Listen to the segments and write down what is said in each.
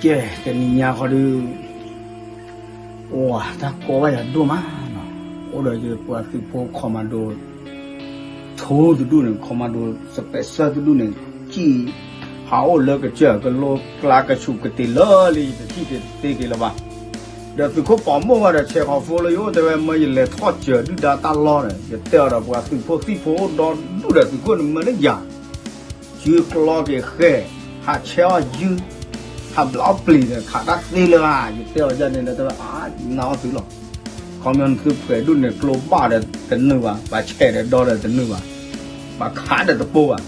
ကဲ, တနံၤညါဃီဒုး အိၣ်တၢ်ကီဘၣ်ယၤဒိၣ်မးနီၤ, အိၣ်ဒီးယပှၤသုးဖိ commando ထူတဒူၣ်န့ၣ်, commando special တဒူၣ်န့ၣ်, ကံၣ်ဟးအိၣ်လၢကစၢၢ်ကလိကျါ ကဆူးကတ့ၤလၢာ်လံ, ယတထံၣ်တသ့က့ၤလၢၤဘၣ်. ဒီးသုးခိၣ်ပိာ်မိၣ်ဝဲဒီး ဆဲးဃီၤဖိလၢယအိၣ် တဲဝဲ မၢယလဲၤထီၣ်စၢၤဒုၣ်ဒါတၢ်လီၢ်ဒီး ယတဲအီၤဒီး ပှၤသုးဖိသံၣ်ဖိအိၣ်ဒီဒူၣ်ဒီး သုးခိၣ်န့ၣ်မၢလၢယၤ စုကျီက့ၤဃဲ, ဟးဆဲးအီၣ်ယုၢ်, ဟးဘျးအီၣ်ပျံၤဒီး ခးတၢ်သ့လၢၤဧါ, ယတဲအီၤဒ်န့ၣ်ဒီး တဲဝဲ အါ နၤအီၣ်သုးလီၤ. ခီပညီသုးပှဲၤဒူၣ်န့ၣ် ကျိဘၣ်ဒီးတနုာ်ဘၣ်, ပှၤဆဲးဒီးဒီဒီးတနုာ်ဘၣ်, ပှၤခးဒီးတပိၢ်ဘၣ်.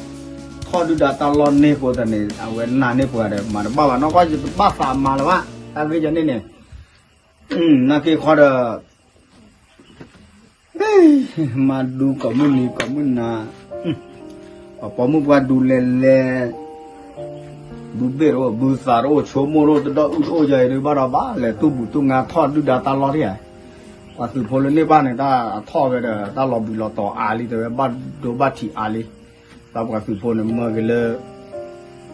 ထီၣ်ဒုၣ်ဒါတၢ်လီၢ်န့ၢ်ဃိသတးန့ၣ် အဝဲနာ်န့ၢ်ပှၤဒီး မၤတဘၣ်ဘၣ်နီၤ, ကွၢ်ယတဘၣ်သးမၤလၢၤဘၣ်, တၢ်ဂ့ၢ်ယၤန့ၣ်န့ၣ်, နာ်က့ၤခီဒီး မၤဒူကိးမုၢ်နံၤကိးမုၢ်နၤ, ပှၤပိာ်မုၣ်ပှၢ်ဒူလဲၤလဲၤ, ဘုဘ့ၣ်တအိၣ် ဘုသးတအိၣ် ဆိကမိၣ်တအိၣ် တဒီအုၣ်တအိၣ် ယၤအံၤဒုးဘၣ်ဒီးဘၣ်လဲၤတူၢ်ဘူၣ်တူၢ်ငါထီၣ်ဒုၣ်ဒါတၢ်လီၢ်ထံၣ်ဧါ. ပှၤသုးဖိလၢန့ၢ်ဘၣ်န့ၣ် တၢ်အထီၣ်ဝဲဒီး တၢ်လီၤဘှံးလီၤတီၤအါလံ တဲဝဲ ဘၣ်ဒိဘၣ်ထံးအါလံ. တၢ်ပှၤသုးဖိန့ၣ် မၢက့ၤလၢ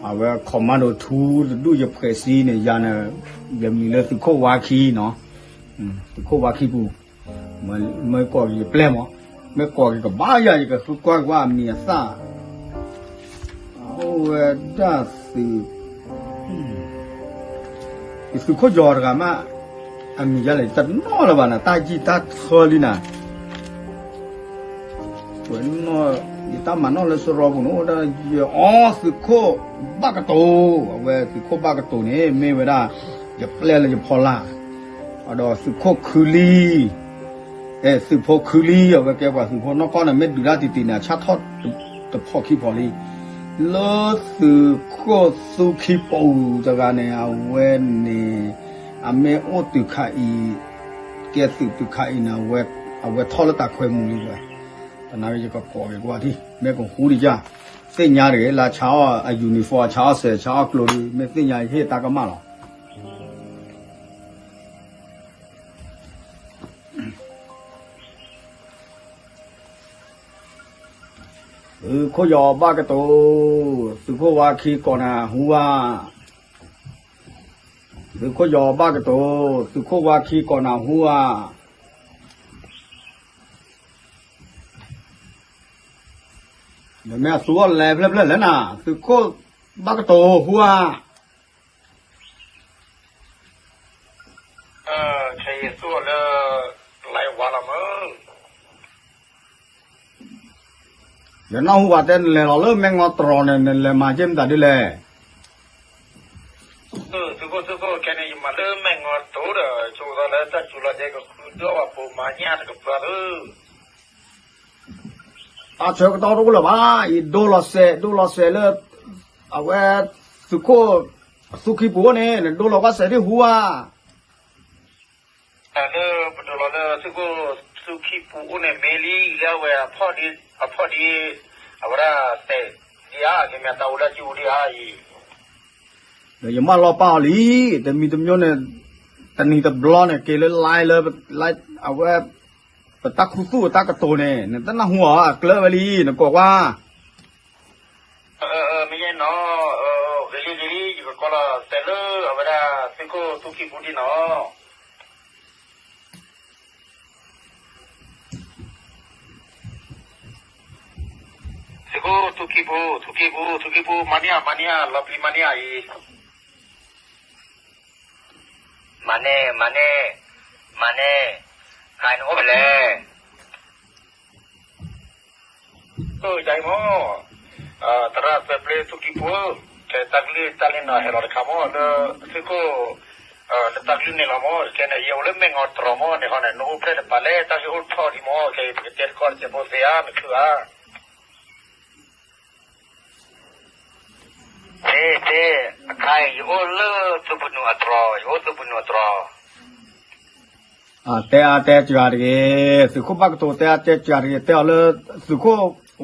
အဝဲ commando ထူတဒူၣ် ယဖှဲးစံန့ၣ် ယၤန့ၣ် ယမံၤလၢသုးခိၣ်ဝါခံနီၤ, သုးခိၣ်ဝါခံပူၤ, မ့ၢ်ကိးက့ၤယပျဲၢ်မး, မ့ၢ်ကိးက့ၤကဘၣ်ယၤ ယကဃုကွၢ်ကွၢ်အမံၤအသၣ်, အိၣ်ဝဲဒၣ်သုး ယသုးခိၣ်ယီၤတဂၤမး, အမံၤယၤလဲၣ် ယတနီၣ်လၢၤဘၣ်နၤ, တၢ်ယံာ်တၢ်ထၢလံနၤ, ယတၢ်မၤနီၣ်လၢစရီပူၤန့ၣ် အိၣ်ဒၣ်ယအီ သုးခိၣ်ဘၣ်ကတိၤ, အဝဲသုးခိၣ်ဘၣ်ကတိၤန့ၣ် မ့ၢ်ဝဲဒၣ် ယပျဲၢ်လၢယဖီလာ်, ဒီးသုးခိၣ်ခုလံ, သုးဖိခုလံ အဝဲကဲပှၤသုးဖိနီၢ်ကီၢ်န့ၣ် မ့ၢ်ဒုးတၢ်တံၢ်တံၢ်န့ၣ် အဆၣ်ထီၣ်တဖီၣ်ခံဖီၣ်လံ. လၢသုးခိၣ်သူခံပူၤတဂၤန့ၣ် အဝဲန့ၣ် အမ့ၢ်အိၣ်တုၤခါအံၤ, ကဲသုးတုၤခါအံၤန့ၣ် အဝဲထီၣ်လၢတၢ်ခွဲးမူလံဝဲ, တနာ်က့ယကကိးက့ၤကွၢ်ထံၣ်, မ့ၢ်ကဟူဒံးယၤ, သ့ၣ်ညါတဂ့ၤ လၢဆါအီၣ်အ uniform ဆါအီၣ်စဲး ဆါအီၣ်ကျိလံ မ့ၢ်သ့ၣ်ညါဟ့ၣ်တၢ်ကမၣ်လီၤ. သုးခိၣ်ယီၤဘၣ်ကတိၤ, သုးခိၣ်ဝါခံကိးနၤဟူဧါ, သုးခိၣ်ယီၤဘၣ်ကတိၤ, သုးခိၣ်ဝါခံကိးနၤဟူဧါ. ဒီးမ့ၢ်အသူအီၣ်လဲၤဖျၢၣ်ဖျၢၣ်လဲၣ်နၤ, သုးခိၣ်ဘၣ်ကတိၤဟူဧါ. ခဲအံၤသူအီၣ်လၢ လဲၤဝါလီၤမး, ယနၢ်ဟူဘၣ်တဲနလဲၤလီၤလၢမဲၢ်ငီတြီၤန့ၣ် နလဲၤမၤက့ၢ်မတၤဒ်လဲၣ်. သုးခိၣ် သုးခိၣ် ခဲန့ၣ် ယမၤလၢမဲၢ်ငီတြီၤဒီး ဆိကမိၣ်လၢတၢ်စူၤလီၤကဲကဃုဒုးအီၣ်ဘၣ်ပိာ်မၤညၣ်တကပၤသု တၢ်ဆၢကတီၢ်တအိၣ်လၢၤဘၣ်, ယဒိလီၤစဲး ဒိလီၤစဲးလၢ အဝဲ သုးခိၣ် သူခံပူၤန့ၣ် နဒိလီၤကွၢ်စဲးဒ်ဟူဧါ. လၢပဒိလီၤလၢ သုးခိၣ် သူခံပူၤအိၣ်န့ၣ် မ့ၢ်လံလၢအဝဲ အဖီၣ်ဒ် အဝဲဒၣ်စဲးဒ်ဧါ, ကမ့ၢ်တၢ်အိၣ်လၢစုပူၤဒ်ဧါအံၤ ဒီးယမၢလီၤပာ်အီၤလံ, တမံၤတမံၤန့ၣ် တနံၤတဘျီန့ၣ် က့ၤလၢ live လၢ အဝဲ ပတၢ်ခူသူၣ်အတၢ်ကတိၤန့ၣ် နတနၢ်ဟူအီၤ အကျၢၤဝဲလံ နကိးကွၢ်. မ့ၢ်ယဲနီၤ, ဂ့ၤလံ ဂ့ၤလံ ယကကိးလီၤစဲးလၢအဝဲဒၣ် သုးခိၣ်သူခံပူၤဒ်နီၤ. သုးခိၣ်သူခံပူၤ သူခံပူၤ သူခံပူၤ မၤန့ၢ်ဧါ မၤန့ၢ်ဧါ လီၤပျံၤမၤန့ၢ်ဧါအံၤ. မၤန့ၢ် မၤန့ၢ် မၤန့ၢ်, နအိၣ်ဖဲလဲၣ်. ယၤအံၤမး, သရၣ်သၢပျ့သူခံပူၤ, ခဲတၢ်ကလုၢ်တၢ်လ့ၣ်နီၤဟဲလီၤတခါမး လၢသုးခိၣ် လၢတၢ်ကလုၢ်န့ၣ်လီၤမး, ခဲန့ၣ် ယအိၣ်လၢမဲၢ်ငီတြီၤမး န့ၣ်ဃီန့ၣ် နအိၣ်ဖျဲၣ်တပၤလဲၣ် တၢ်ဂ့ၢ်အိၣ်ထီၣ်ဒံးမး ခဲအံၤ ပကတဲတခီတစဲးဖိသ့ဧါ နချုးဧါ. သ့ သ့, အခါအံၤ ယအိၣ်လၢသုးပနူၤအတြီၤ, ယအိၣ်သုးပနူၤအတြီၤ. တဲအါတဲစှၤတဂ့ၤ, သုးခိၣ်ဘၣ်ကတိၤတဲအါတဲစှၤတဂ့ၤ, တဲအီၤလၢ သုးခိၣ်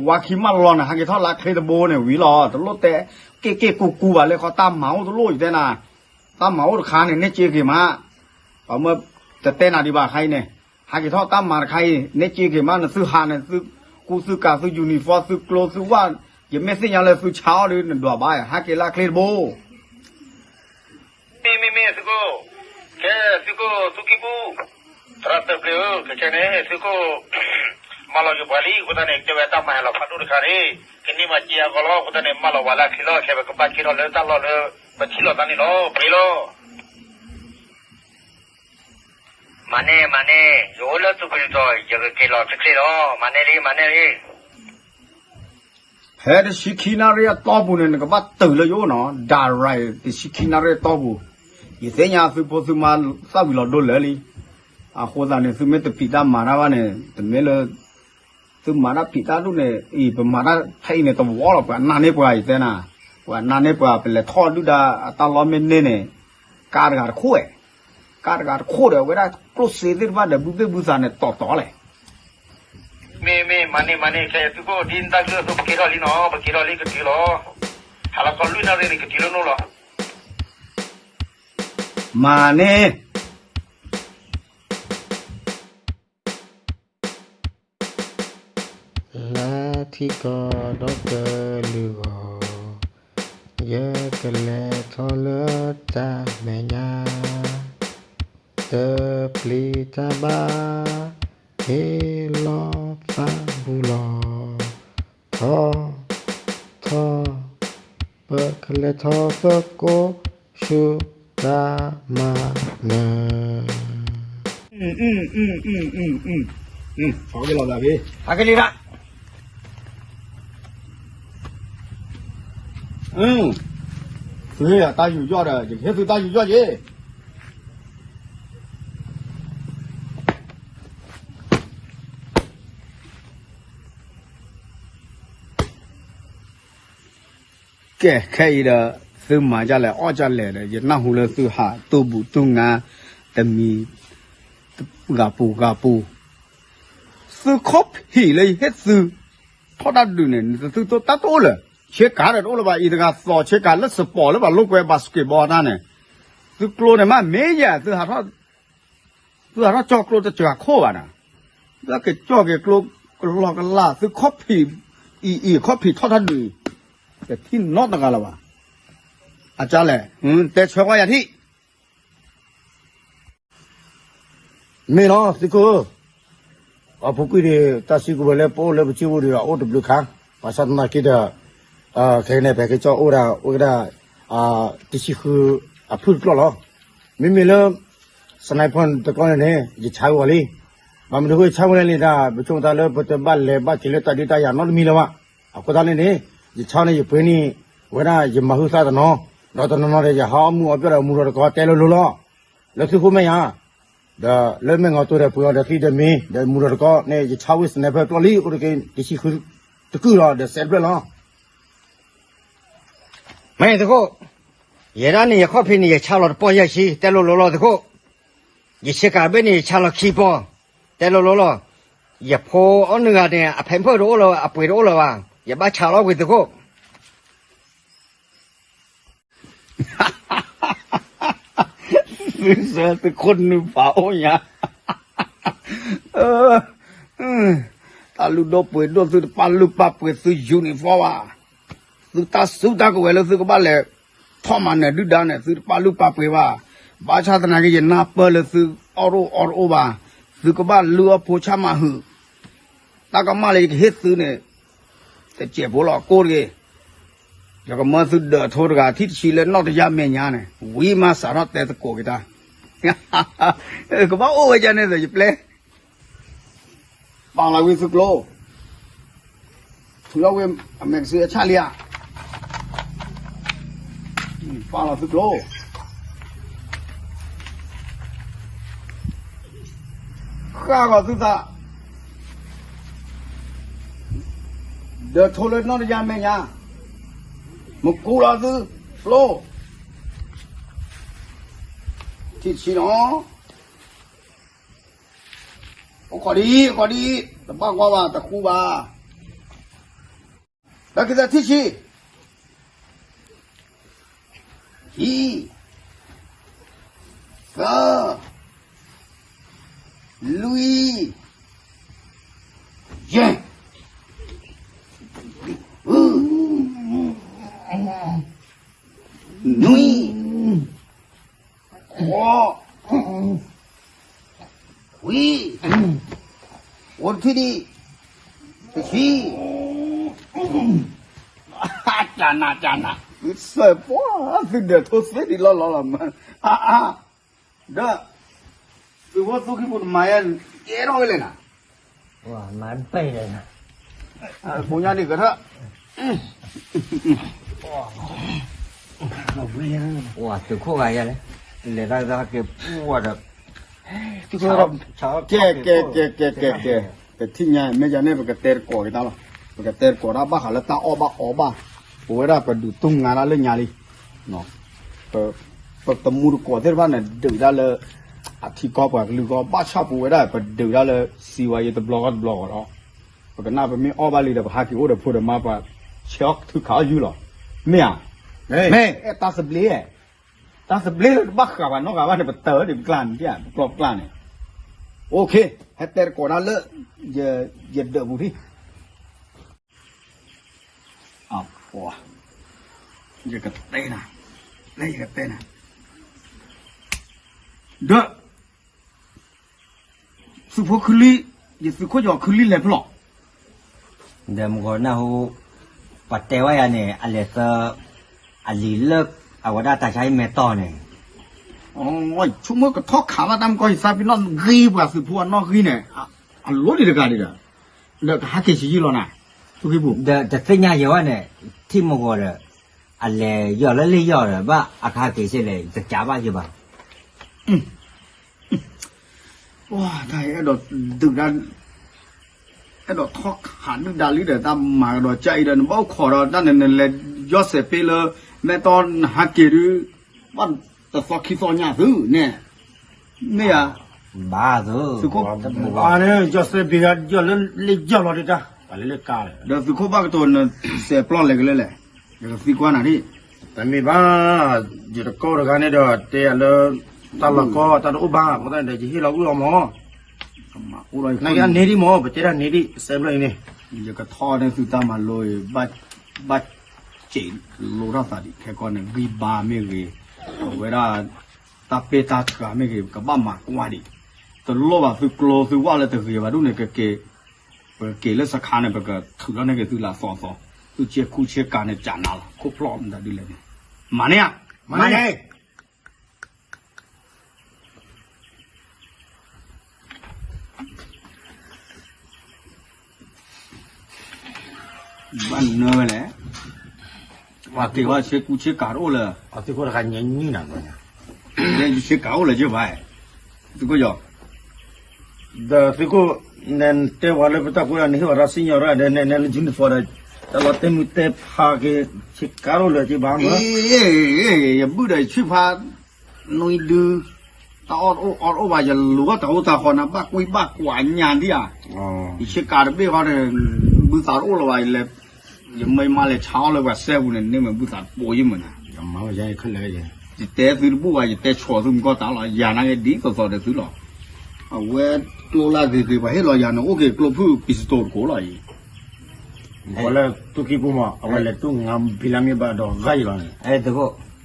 ဝါခံမၢလီၤန့ၣ် ဟးက့ၤထီၣ်လၢအချ့တဘိန့ၣ်ဝံၤလီၤ. တလိၣ်တဲက့ၢ်က့ၢ်ကူကူဘၣ်လၢခီ တၢ်မၤအိၣ်တလိၣ် ယတဲနၤ, တၢ်မၤအိၣ်တခါန့ၣ် နဲၣ်စ့က့ၤမး, ပှၤမၢတတဲနၤဒံးဘၣ်ခါအံၤန့ၣ်, ဟးက့ၤထီၣ်တၢ်မၤတခါအံၤ နဲၣ်စ့က့ၤမး, နသုဟးန့ၣ် သုကူသုကၤ သု uniform သုကျိသုဝၣ်, ယမ့ၢ်သ့ၣ်ညါလၢသုဆါအီၣ်ဒီး နဒွးဘၣ်, ဟးက့ၤလၢအချ့တဘိ မ့ၢ် သုးခိၣ်, ကဲသုးခိၣ် သုးက့ပူ, သရၣ်သၢပျ့ၤဧၢ, ခဲခဲန့ၣ် သုးခိၣ် မၤလီၤယိၤပှၤလံ အဃိသတးန့ၣ် ကတဲဝဲတၢ်မၤဟဲလီၤဖးဒိၣ်တခါန့ၣ်, ကန့ၢ်မၤစ့အဂီၢ်လီၤ. အဃိသတးန့ၣ် မၤလီၤဝဲလၢအချံလီၤ, ခဲပကဘၣ်က့ၤထီၣ်လၢတၢ်လီၢ်လၢ ပထံၣ်လိာ်သးန့ၣ်လီၤ, ပှ့ၤလီၤ. မၤန့ၢ် မၤန့ၢ်, ယအိၣ်လၢသုးပူၤတတီၤ ယကက့ၤလီၤတချ့လီၤ, မၤန့ၢ်လံ မၤန့ၢ်လံ. ဖဲတဆံခံနၣ်ရံၣ်အတီၢ်ပူၤန့ၣ် နကဘၣ်တုၤလၢယအိၣ်နီၤ, direct တဆံခံနၣ်ရံၣ်အတီၢ်ပူၤ, ယသ့ၣ်ညါသုဖိသုမါသၣ်ဝံၤလီၤဒိလၢာ်လံ. အဃိသတးန့ၣ် သုမ့ၢ်တဖံးတၢ်မၤတၢ်ဘၣ်န့ၣ် တမ့ၢ်လၢ သုမၤတၢ်ဖံးတၢ်ဒိၣ်န့ၣ် အံၤ ပမၤတၢ်ဖဲအံၤန့ၣ်တဝီလီၤ, ပှၤနာ်န့ၢ်ပှၤ ယတဲနၤ, ပှၤနာ်န့ၢ်ပှၤ ပလဲၤထီၣ်ဒုၣ်ဒါအတၢ်လီၢ်မ့ၢ်န့ၢ်န့ၣ်, ကါတဂၤတခိၣ်ဝဲ, ကါတဂၤတခိၣ်ဒီး အဝဲဒၣ်ကျိၣ်စ့သ့ၣ်တဖၣ်ဒီး ဘုဘ့ၣ်ဘုသးန့ၣ် တီၤတီၤလဲၣ်. မ့ၢ် မ့ၢ် မၤန့ၢ် မၤန့ၢ်, ခဲသုးခိၣ် ဒ်နတၢ်ကလုၢ်အသိး ပက့ၤထီၣ်လံနီၤ, ပက့ၤထီၣ်လံ ကတုၤလီၤ. ဟါလီၤခီလွံၢ်နၣ်ရံၣ်န့ၣ် ကတုၤလၢနအိၣ်လီၤ. မၤန့ၢ် လၢထံကီၢ်ဒီတကလုာ်ဂီၢ်, ယကလဲၤထီၣ်လၢတၢ်မဲာ်ညါ, တပျံၤတၢ်ဘၣ်, ဟ့ၣ်လီၤသးဘူးလီၤ, ထီၣ်, ထီၣ်, ပကလဲၤထီၣ်သကိးဆူတၢ်မၤနၢၤ ဟးက့ၤလီၤ, သုဟ့ၣ်ယၤတၢ်ယူးယီၣ်ဒီး ယကဟ့ၣ်သုတၢ်ယူးယီၣ်က့ၤ. ကဲ ခဲအံၤဒီး သုမၤဒ်လဲၣ်အီၣ်ဒ်လဲၣ်ဒီး ယနၢ်ဟူလၢသုဟးတူၢ်ဘူးတူၢ်ငါ တမံၤ ဂၤပူၤဂၤပူၤ သုခီၣ်ဖံးလၢယဟ့ၣ်သု ထီၣ်တၢ်ဒုးန့ၣ် သုတၢ်တအိၣ်လၢၤ, ဆ့ကၤဒီးတအိၣ်လၢၤဘၣ်, အံၤတဂၤသီးဆ့ကၤလၢစပီးလၢပှၤလိာ်ကွဲ basketball တၢ်န့ၣ်, သုကျိန့ၣ်မ့ၢ်မ့ၢ်ယၤ သုဟးထီၣ်ကၠီကျိတစှၤခိၣ်ဘၣ်နၤ, သုကၠီက့ၤကျိကလီကလး သုခီၣ်ဖံး, အံၤအံၤခီၣ်ဖံးထီၣ်တၢ်ဒုး, တထံၣ်နီတဂၤလၢၤဘၣ်, အကၢ်လဲၣ်, တဲဆၢကွၢ်ယၤထံၣ် မ့ၢ်လီၤ သုးခိၣ်ဧၢ, အပူၤကွံာ်န့ၣ် တၢ်စုကဝဲၤလၢပအိၣ်လၢပစုပူၤဒီး အအိၣ်တဘျုးခါ, ဘၣ်ဆၣ်သနာ်က့ဒီး ခဲကနံၣ် ပဟဲက့ၤကၠီအိၣ်ဒၣ် အိၣ်ဝဲဒၣ် တဆံဃုအဖုၣ်တကျီၢ်လီၤ. မ့မ့ၢ်လၢ sniper တကျီၢ်န့ၣ်န့ၣ် ယဆါဝဲလံ. ဘၣ်မနုၤအဃိယဆါဝဲလဲၣ်န့ၣ် ဒ်ပဆိကမိၣ်သးလၢ ပတဘၣ်လဲၤဘၣ်က့ၤလၢတၢ်ဒုးတၢ်ယၤနီတမံၤလၢၤဘၣ်. အဃိသတးန့ၣ်န့ၣ် ယဆါန့ၣ် ယပှ့ၤန့ၢ်ဝဲဒၣ်ယမၤဟုသၣ်တနီၤ, ဒီးတနီၤနီၤဒီး ယဟးအီၣ်မူအီပျီၢ်ဒီးမူဒီးတကီတဲလိၤလိၤလီၤ. လၢသုဃိမဲာ်ညါ, ဒီးလၢမဲာ်ငီၤတိၤဒီးပှ့ၤအီၤဒီးသံဒီးမ့ၤ, ဒီးမူဒီးတကီန့ၣ် ယဆါဝဲ sniper တကျီၢ်လံ အိၣ်တက့ၢ် တဆံဃုတကုၢ်လီၤ ဒီးစဲးတဖျၢၣ်လီၤ. မ့ၢ်သုးခိၣ်, ယဲဒၣ်န့ၣ် ယခီၣ်ဖံးန့ၣ် ယဆါလီၤတပီၢ်ယဲၢ်ဆံ တဲလိၤလိၤလီၤသုးခိၣ်, ယဆ့ကၤဘ့ၣ်န့ၣ် ယဆါလီၤခံပီၢ် တဲလိၤလိၤလီၤ. ယဖိအီၣ်နုၢ်ဂၤန့ၣ် အဖဲဖၢၣ်တအိၣ်လၢၤ အပှ့ၤတအိၣ်လၢၤဘၣ်, ယဘၣ်ဆါလီၤဝံၤသုးခိၣ် သုစၢသုးခိၣ်နုာ်ပာ်အိၣ်ညါ, တၢ်လုၢ်ဒိၣ်ပှ့ၤဒိၣ်သုတပာ်လုၢ်ပာ်ပှ့ၤသု uniform ဘၣ်, သုတၢ်စုတၢ်ကဝဲၤလၢသုကဘၣ်လဲၤထီၣ်မၤနၢၤဒုၣ်ဒါန့ၣ် သုတပာ်လုၢ်ပာ်ပှ့ၤဘၣ်. ဘၣ်ဆၣ်သနာ်က့ ယနၢ်ပၢၢ်လၢသုအီၣ်တအိၣ်အီတအိၣ်ဘၣ်, သုကဘၣ်လုၢ်အီၣ်ဖိဆၣ်မၤဟုာ် တၢ်ကမၣ်လၢယကဟ့ၣ်သုန့ၣ် တစဲးဖိလီၤကိၢ်တဂ့ၤ, ယကမၢသုဒၢးထိတဂၤ ထံၣ်တဆံလၢနီၢ်တယၢ်မဲာ်ညါန့ၣ် ဝံၤမၤစးထီၣ်တဲသကိးက့ၤတၢ်, ကဘၣ်အိၣ်ဝဲဒ်န့ၣ်ဒီး ယပျဲ ပာ်လီၤဝံသုကျိ, ထုးလီၤဝံအမဲာ်ကစ့အဆၣ်လံဧါ, ပာ်လီၤသုကျိ ဃၣ်ဂီၤသုသး, ဒၢးထိလၢနီၢ်တယၢ်မဲာ်ညါ, မကူလီၤသုကျိ, ထံၣ်ဆံနီၤ, အိၣ်ခိးဒ်, အိၣ်ခိးဒ်, တဘၣ်ကွၢ်ဘၣ် တဃူဘၣ် တၢ်ခံသၢထံၣ်ဆံ, ခံ, သၢ, လွံၢ်, ယဲၢ်, နွံ, အိၣ်တထံၣ်ဒံး, တထံၣ်, ကနၤကနၤ, သုစၢၤပှၢ်, သုဒၢးထိသ့ဒံးလီၤလီၤလီၤမး, အါအါ, ဒီး, သုဖိသူခံပူၤတမၤယဲ, ကဲထီၣ်ဝဲလဲၣ်နၤ, မၤတပဲၢ်လဲၣ်, ဖိညါဒံးကထၢၣ်, သုးခိၣ်ဂၤယဲလဲၣ်, လဲၤတၢ်က့ၤပှၢ်ဒီး, သုးခိၣ်, ကဲကဲကဲကဲကဲကဲ, ကဲကဲ, ပထံၣ်ညါ မ့ၢ်ယၤန့ၣ် ပကတဲတကိးက့ၤတၢ်လီၤ, ပကတဲတကိးတၢ်ဘၣ်ဃးလၢတၢ်အီၣ်ဘၣ်အီဘၣ်, ပဝဲဒၣ်ပဒုးတူၢ်ငါတၢ်လၢညါလံ, ပတမူတကိးသ့ၣ်တဖၣ်န့ၣ် ဒုးတၢ်လၢ အထံကီၢ်ပှၤကလုာ်ကီၢ် ဘၣ်ဆၣ်ပဝဲဒၣ် ပဒုးတၢ်လၢ စံးဝါယဲတဘျီဃီတဘျီဃီလီၤ, ပကနၣ်ပမ့ၢ်အီၣ်ဘၣ်လံဒီး ပဟးက့ၤအိၣ်ဒီးဖိဒီးမါပှၤ ဆဲးအီၣ်ထုးခးအီၣ်ယုၢ်လီၤ, မ့ၢ်ဧါ, မ့ၢ်, တၢ်သဘျ့, တၢ်သဘျ့လၢတဘၣ်ဃးဘၣ်နီတဂၤဘၣ်န့ၣ် ပတၢၢ်ဒံးပကျါန့ၣ်, ပကျီပကျါန့ၣ်, အိၣ်ခ့, ဟဲတဲတကိးတၢ်လၢ ယဒၢးပူၤထံၣ် အပှၤ, ယကတဲနၤ, ယကတဲနၤ, ဒီး, သုးဖိခုလံ, ယသုးခိၣ်ယီၤခုလံလဲၤဖဲလဲၣ်, ဒီးမုၢ်ဂီၤနၢ်ဟူ, ပှၤတဲဝဲယၤန့ၣ် အလဲၤသၢ, အလံၤလၢ, အဝဲဒၣ်တၢ်ဆါဟံၣ်မဲာ်တီၢ်န့ၣ်, ဆိကမိၣ်ကထီၣ်ခးဘၣ်တၢ်မကီယသးဖံနီၣ်ဂံၢ်ပှၤသုးဖိအနီၣ်ဂံၢ်န့ၣ်, အလိၣ်ဒံးတဂၤဒံးဒီး, ဒီးကဟးက့ၤဆံးယုၢ်လီၤနၤ, ဒီးတသ့ၣ်ညါယဲဝဲန့ၣ်, ထံၣ်မုၢ်ဂီၤဒီး, အလဲၤယီၢ်လၢလ့ၣ်ယီၢ်ဒီး ဘၣ်အခါက့ၤစ့ၢ်လဲၣ် ယတကးဘၣ်ယဘၣ် တၢ်အဲၣ်ဒိးဒုးဒၣ်, အဲၣ်ဒိးထီၣ်ခးဒုၣ်ဒါလံဒီး တၢ်မၤကဒီးကၢ်အံၤဒီး နဘၣ်အိၣ်ခိးဒီးတၢ်န့ၣ် နလဲၤယီၢ်စဲးပ့လၢ မဲာ်တီၢ်နဟးက့ၤဒုး, ဘၣ်တသီခံသီညါသုန့ၣ်, မ့ၢ်ဧါ, သုးခိၣ်, ယီၢ်စဲးပ့ဂၤယီၢ်လၢလ့ၣ်ယီၢ်လီၤဒၣ်တၢ်, ပှၤလၢလၢကါဒီး သုးခိၣ်ဘၣ်ကတိၤနစဲးပျီလဲၤကလဲၤလဲၣ်, ယကသံကွၢ်နၤဒ် တမ့ၢ်ဘၣ်, ယတကိးတဂၤန့ၣ်ဒီး တဲယၤလၢ တၢ်လီၢ်ကီ တၢ်တအိၣ်ဘၣ် အဃိသတးန့ၣ်ဒီး ယဟ့ၣ်လီၤအုၣ်အီၤမး, နကန့ၢ်ဒံးမး ပတဲတၢ်န့ၢ်ဒံး စဲးဖျၢၣ်အံၤန့ၣ်, ယကထီၣ်န့ၢ်သုတၢ်မၤလိအံၤ, ဘၣ်စံးလိာ်ထီၣ်သးဒံး ခဲကီန့ၣ် ဂံၢ်ဘါမ့ၢ်ဂ့ၤ, အဝဲဒၣ် တၢ်ပ့ၢ်တၢ်ဆှၢမ့ၢ်ဂ့ၤ ကဘၣ်မၤကွၢ်ဒံး, တလိၣ်ဘၣ်သုကျိသုဝၣ်လၢတဂ့ၤဘၣ်ဒ်န့ၣ် ကက့ၤ ပကက့ၤလၢစခါန့ၣ် ပကထုးထီၣ်န့ၢ်က့ၤသုလၢအသီအသီ, သုဆ့ကူဆ့ကၤန့ၣ် ကနၤလီၤ ခိၣ်ဖျီၣ်မတၤဒ်လဲၣ်န့ၣ်, မၤန့ၢ်ဧါ, မၤန့ၢ် ဘၣ်နၢဝဲလဲၣ်, ပှၤက့ၤဝဲဆ့ကူဆ့ကၤတအိၣ်လၢ, သုးခိၣ်တခါညါနံၣ်နၤ, ဆ့ကၤအိၣ်လၢယဘၣ်, သုးခိၣ်ယီၤ ဒီးသုးခိၣ်, နတဲဝဲလၢပတၢ်ဖိဒီး နဟ့ၣ်ဝဲဒၣ်စံၣ်ညီၣ်ရၣ်ဒီး နဲနဲလၢ uniform ဒီး, တၢ်လီၤတဲာ်မုာ်တဲာ်ဖးက့ၤ ဆ့ကၤတအိၣ်လၢက့ၤဘၣ်မး, ယဘုၣ်ဒီးယဆံၣ်ဖး, နွံဒု, တၢ်အီၣ်တအိၣ်အီတအိၣ်ဘၣ် ယလူၤအီၣ်တၢ်အိၣ်တၢ်ဃီနၤ ဘၣ်ကွံဘၣ်ကွၢ်ညါဒံးဧါ, ယဆ့ကၤတဘ့ၣ်ဃီဒီး, ဘုသးတအိၣ်လၢၤဘၣ် ယလဲၤ, ယမ့ၢ်မၤလဲၤဆါအီၣ်လၢပှၤစဲပူၤန့ၣ် န့ၢ်မ့ၢ်ဘုသးတပိာ်ယမုာ်နၤ ယတဲသုတဘူၣ်ဘၣ် ယတဲဆိသုမကီၢ်တၢ်လီၤ ယၤနာ်က့ဒ်သိးသိးဒီးသုလီၤ. အဝဲကျိလၢဂ့ၤဂ့ၤ ပှၤဟ့ၣ်လီၤယၤန့ၣ် အိၣ်က့ၤကျိဖုၣ် ပံစတိၤတကိးလီၤအံၤ, အဝဲလၢသူၣ်ကံၢ်ပူၤမး အဝဲလဲၤတူၢ်ငါဘံလၢမ့ၢ်ဘၣ်ဒီးဂၤအံၤလီၤန့ၣ်,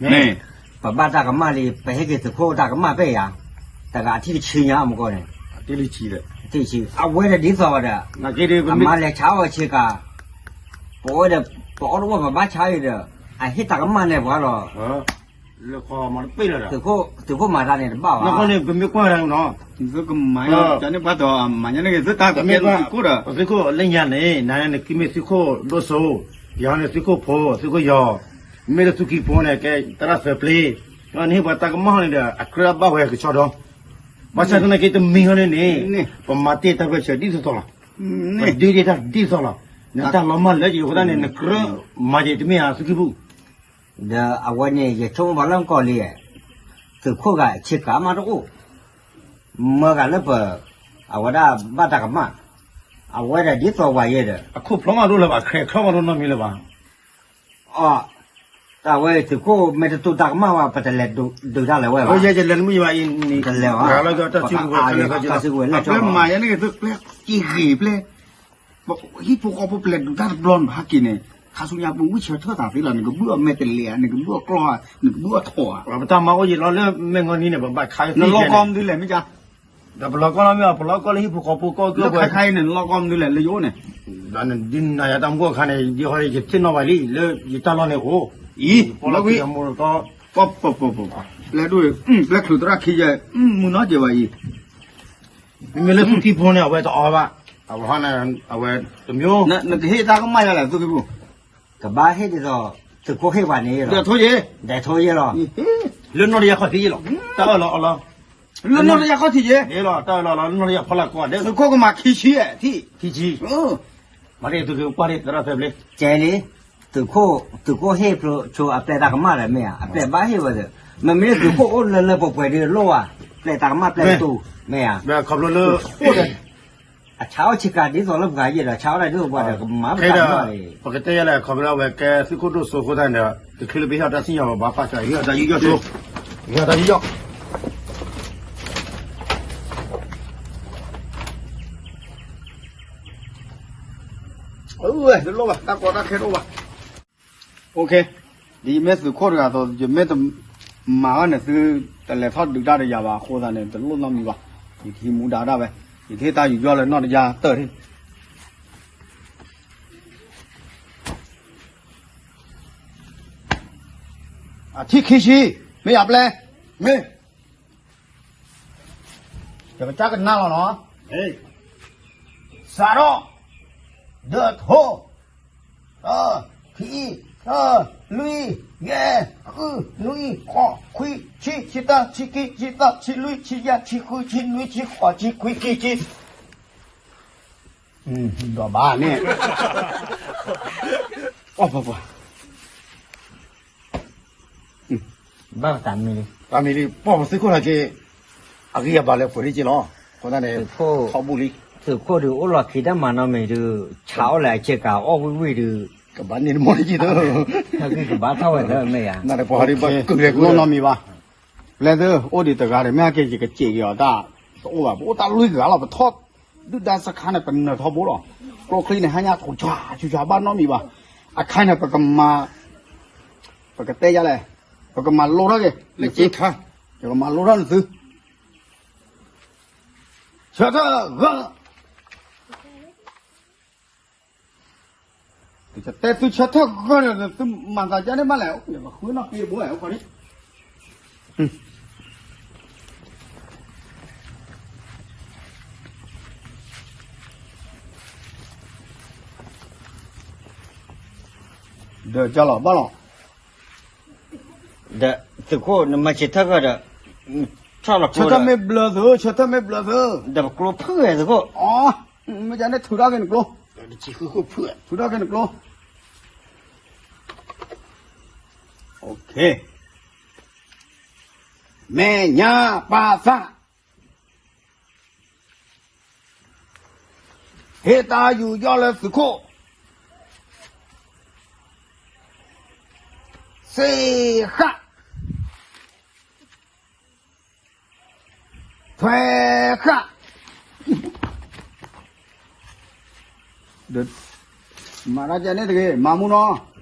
မ့ၢ်, ပဘၣ်တၢ်ကမၣ်လံ ပဟ့ၣ်က့ၤသုးခိၣ်တၢ်ကမၣ်ပဲၣ်ယၤ, တဂၤအထံၣ်တဆံညါမကီၢ်န့ၣ်, အထံၣ်တဆံ, အဝဲဒီးဒ်သိးဒီး, အမၤလဲၤဆါအီၣ်ဆ့ကၤ ပဝဲဒီး, ပအီၣ်တအိၣ်ပဘၣ်ဆါအံၤဒီး, အဟ့ၣ်တၢ်ကမၣ်န့ၣ်ပှၤလီၤ, သုးခိၣ်မၤတၢ်န့ၣ်တဘၣ်ဘၣ်, ပမ့ၢ်ကွၢ်တၢ်နီၤ, ပမ့ၢ်ကွၢ်တၢ်န့ၣ်ပှၤတီၤမၤညါန့ၣ်ဂ့ၤ သုတၢ်ကမ့ၢ်ကွၢ်သုးခိၣ်ဒီး, ပသုးခိၣ်လၢညါန့ၣ် နၤန့ၣ်နကမ့ၢ်သုးခိၣ်ဒိၣ်စိ, ယၤန့ၣ်သုးခိၣ်ဖိ သုးခိၣ်ယီၤ, မ့ၢ်လၢသူၣ်ကံၢ်ဖိန့ၣ် ကဲတရၣ်သၢပျ့ၤ, နဟ့ၣ်ပှၤတၢ်ကမၣ်န့ၣ်ဒီး အကြၢးဘၣ်ဝဲကဆီဒီး, ဘၣ်ဆၣ်သနာ်က့တမံၤဃီန့ၣ်န့ၣ်, ပမၤတ့ၢ်တၢ်ပၢၢ်ဆၢဒ်သိးသိးလီၤ, ပဒုးတ့ၢ်တၢ်ဒ်သိးလီၤ, နတၢ်လီၤမၢ်လၢက့ၤအဃိသတးန့ၣ် နကြၢးမၤက့ၤတမ့ၢ်ဧါ သုးကံၢ်ပူၤ ဒီးအဝဲန့ၣ် ယဆိကမိၣ်ပှၤလၢမကီၢ်လံ, သုးခိၣ်ဂၤဆ့ကၤမးတအိၣ်, မၢဂၤလၢပ, အဝဲဒၣ်ဘၣ်တၢ်ကမၣ်, အဝဲဒၣ်ဒ်သိးဝဲယဲဒီး, အခိၣ်ဖျီမးတအိၣ်လၢၤဘၣ် ခဲချီမးတအိၣ်နီတမံၤလၢၤဘၣ်, အ, တၢ်ဝဲသုးခိၣ်မ့ၢ်တတူၢ်တၢ်ကမၣ်ဘၣ် ပတလဲၤဒုးတၢ်လၢၤဝဲဘၣ်, ယဲယလဲၤနမုၢ်ယဘၣ်အံၤန့ၣ်, တလဲၤဘၣ်, တၢ်စုကဝဲၤလၢာ်, ပှၤဟံၣ်ဖိဃီဖိပလဲၤဒုးတၢ်တဘျီန့ၣ် ပဟဲက့ၤန့ၣ်, ခါဆူညါပဝံၢ်ဆၢထၢၣ်သးသ့လီၤ နကဘုၣ်အီၣ်မဲာ်တလဲၤဧါ နကဘုၣ်အီၣ်ကျီဧါ နကဘုၣ်အီၣ်ထိးဧါ, ပတၢ်မၤအိၣ်ယံာ်လီၤလၢမ့ၢ်ဂီၤနံၤန့ၣ် ပဘၣ်ခး, နလီၢ်ကီမနုၤလဲၣ်မ့ၢ်ကါ, ဒီးပလီၢ်ကီၢ်လီၤမ့ၢ်အီၤ ပလီၢ်ကီၢ်လၢဟံၣ်ဖိဃီဖိကီၢ်ကၢၢ်ဝဲ လၢခါခါအံၤန့ၣ် နလီၢ်ကီၢ်မနုၤလဲၣ် လၢယအိၣ်န့ၣ်, ဒ်နၤယၤတၢ်မူအခါန့ၣ် ယဟီယထံၣ်နီၣ်ဘၣ်လံ လၢယတၢ်လီၢ်န့ၣ်အိၣ်, အံၤ လီၢ်ဝံၤ ပျဲဒိၣ် ပျဲချုးသရၣ်ခံယဲၢ် မုၢ်နီၢ်ကဲဘၣ်အံၤ, မ့မ့ၢ်လၢသူၣ်ကံၢ်ဖိန့ၣ် အဝဲတအီၣ်ဘၣ်, အဝဲန့ၣ် အဝဲတမျိုး, နကဟ့ၣ်တၢ်ကမၣ်ယၤလဲၣ် သူၣ်ကံၢ်ဖိ ကဘၣ်ဟ့ၣ်ဒ်သိး သုးခိၣ်ဟ့ၣ်ပှၤန့ၣ်လီၤ, ဒဲးထိယဲလီၤ, လၢနီၢ်တယၢ်ခီၣ်ထံးယဲလီၤ, တၢ်အၢၣ်လီၤအီလီၤ, လၢနီၢ်တယၢ်ခီၣ်ထံးယဲ, လီၤ တၢ်အၢၣ်လီၤအီလီၤ လၢနီၢ်တယၢ်ဖီလာ်ကီၢ်ဒဲး, သုးခိၣ်ကမၤခံဆံ, ခံဆံ, မၤန့ၣ်သုးက့ၤကွၢ်န့ၣ် သရၣ်ဖဲဘျ့, ကဲလံ, သုးခိၣ် သုးခိၣ်ဟ့ၣ်ဖျိဆိအပျဲၢ်တၢ်ကမၣ်ဒီးမ့ၢ်ဧါ, အပျဲၢ်ဘၣ်ဟ့ၣ်ဝဲဒီး, မ့မ့ၢ်သုးခိၣ်အိၣ်လၢလၢပှဲၤပှဲၤဒီးလိၣ်ဧါ, ပျဲၢ်တၢ်ကမၣ်ပျဲၢ်တတူၢ်, မ့ၢ်ဧါ, ခီဖျိလၢ အဆါအီၣ်ဆ့ကၤဒ်သိးလၢပှၤယဲဒီး ဆါအီၣ်တၢ်ဒ်သိးပှၤဒီး ကမၤပတၢ်ကမၣ်န့ၣ်, ပကတဲယဲလဲၣ် ခီဖျိလၢအဝဲကဲသုးခိၣ်ဒိၣ်စိအဃိသတးန့ၣ်ဒီး တချုးလၢပဟ့ၣ်အီၤတၢ်စံၣ်ညီၣ်ဘၣ် ဘၣ်ပာ်စၢၤ ဟ့ၣ်အီၤတၢ်ယူးယီၣ်ဆိ, ဟ့ၣ်အီၤတၢ်ယူးယီၣ် အဝဲ တလိၣ်ဘၣ် တၢ်ကီတၢ်ခဲတအိၣ်ဘၣ်, ဒ်ယမ့ၢ်သုးခိၣ်တဂၤအသိး ယမ့ၢ်တမၤဘၣ်န့ၣ် သုတလဲၤထီၣ်ဒုးတၢ်ဒီးယၤဘၣ်အဃိသတးန့ၣ် တလိၣ်နီတမံၤဘၣ်, ယကဟံးမူဒါတၢ်ဝဲ, ယကဟ့ၣ်တၢ်ယူးယီၣ်လၢနီၢ်တယၢ်တၢၢ်ထံၣ် အထံၣ်ခံဆံ, မ့ၢ်ယၤပျဲ, မ့ၢ်, ယကစၢ်ကနၣ်လီၤနီၤ, စးထီၣ်, ဒၢးထိ, တၢ, ခံ, တၢ, လွံၢ်, ယဲၢ်, ဃု, နွံ, ဃိး, ခွံ, ဆံ, ဆံတၢ, ဆံခံ, ဆံသၢ, ဆံလွံၢ်, ဆံယဲၢ်, ဆံဃု, ဆံနွံ, ဆံဃိး, ဆံခွံ, ခံဆံ ဒီးဘၣ်န့ၣ်, ပှၤပှၤပှၤ, ဘၣ်တၢ်မံၤလံ, တၢ်မံၤလံ ပှၤပသုးခိၣ်ထီၣ်က့ၤ, အဂံၢ်အဘါလၢပှဲၤဒ်က့လီၤ, အဃိသတးန့ၣ်, ထီဘိလံ, သုးခိၣ်ဒုးအိၣ်လီၤခံတၢ်မၤနီတမံၤဒုး, ဆါအီၣ်လဲၣ်အဆ့ကၤအီၣ်ဝံၣ်ဝံၣ်ဒုး, ကဘၣ်န့ၢ်တမီၢ်လံက့သၢ, ကဘၣ်ထီၣ်ဝဲသၢမ့ၢ်ယါ, နတပှၤဒ်ဘၣ်ကုၢ်လဲၤကူၣ်နီတမံၤဘၣ် ပျဲသု အိၣ်ဒံးတဂၤဒီး မ့ၢ်ဟဲက့ၤယကစံးက့ၤအီၤတၢ်, တအိၣ်ဘၣ် ပအိၣ်တၢ်လွံၢ်ဂၤလီၤ ပထီၣ်, ဒုၣ်ဒါစခါန့ၣ် ပနၢၤထီဘိလီၤ, ကျိချံန့ၣ် ဟါညါခူၣ်ဆါဆူၣ်ဆါဘၣ်နီတမံၤဘၣ်, အခါန့ၣ် ပကမၤ, ပကတဲယါလဲၣ်, ပကမၤလိထီၣ်က့ၤ, လၢက့ခါ, ပကမၤလိထီၣ်နသု, ဆၢထၢၣ်ဂၢၢ် ယတဲသုဆၢထၢၣ်ဂၢၢ်န့ၣ် သုမၤသးဒ်န့ၣ်မးလဲၣ်, ယကဃုနီၣ်က့ဘိလဲၣ်, ဒီးကလီၤဘၣ်လီၤ, ဒီးသုးခိၣ်နမၤဆၢထၢၣ်ဂၢၢ်ဒီး, ဆၢထၢၣ်မ့ၢ်ဘျၢသု, ဆၢထၢၣ်မ့ၢ်ဘျၢသု, ဒီးပကျိဖုၣ်ဝဲသုးခိၣ်, မ့ၢ်ဒ်န့ၣ်ထုးထီၣ်က့ၤနကျိ, ထုးထီၣ်က့ၤနကျိ, မဲာ်ညါပာ်သး, ဟ့ၣ်တၢ်ယူးယီၣ်လၢသုးခိၣ်, စ့ဃၣ်, ထွဲဃၣ်, မၤတၢ်ကဲန့ၣ်တဂ့ၤ မၤမူနီၤ,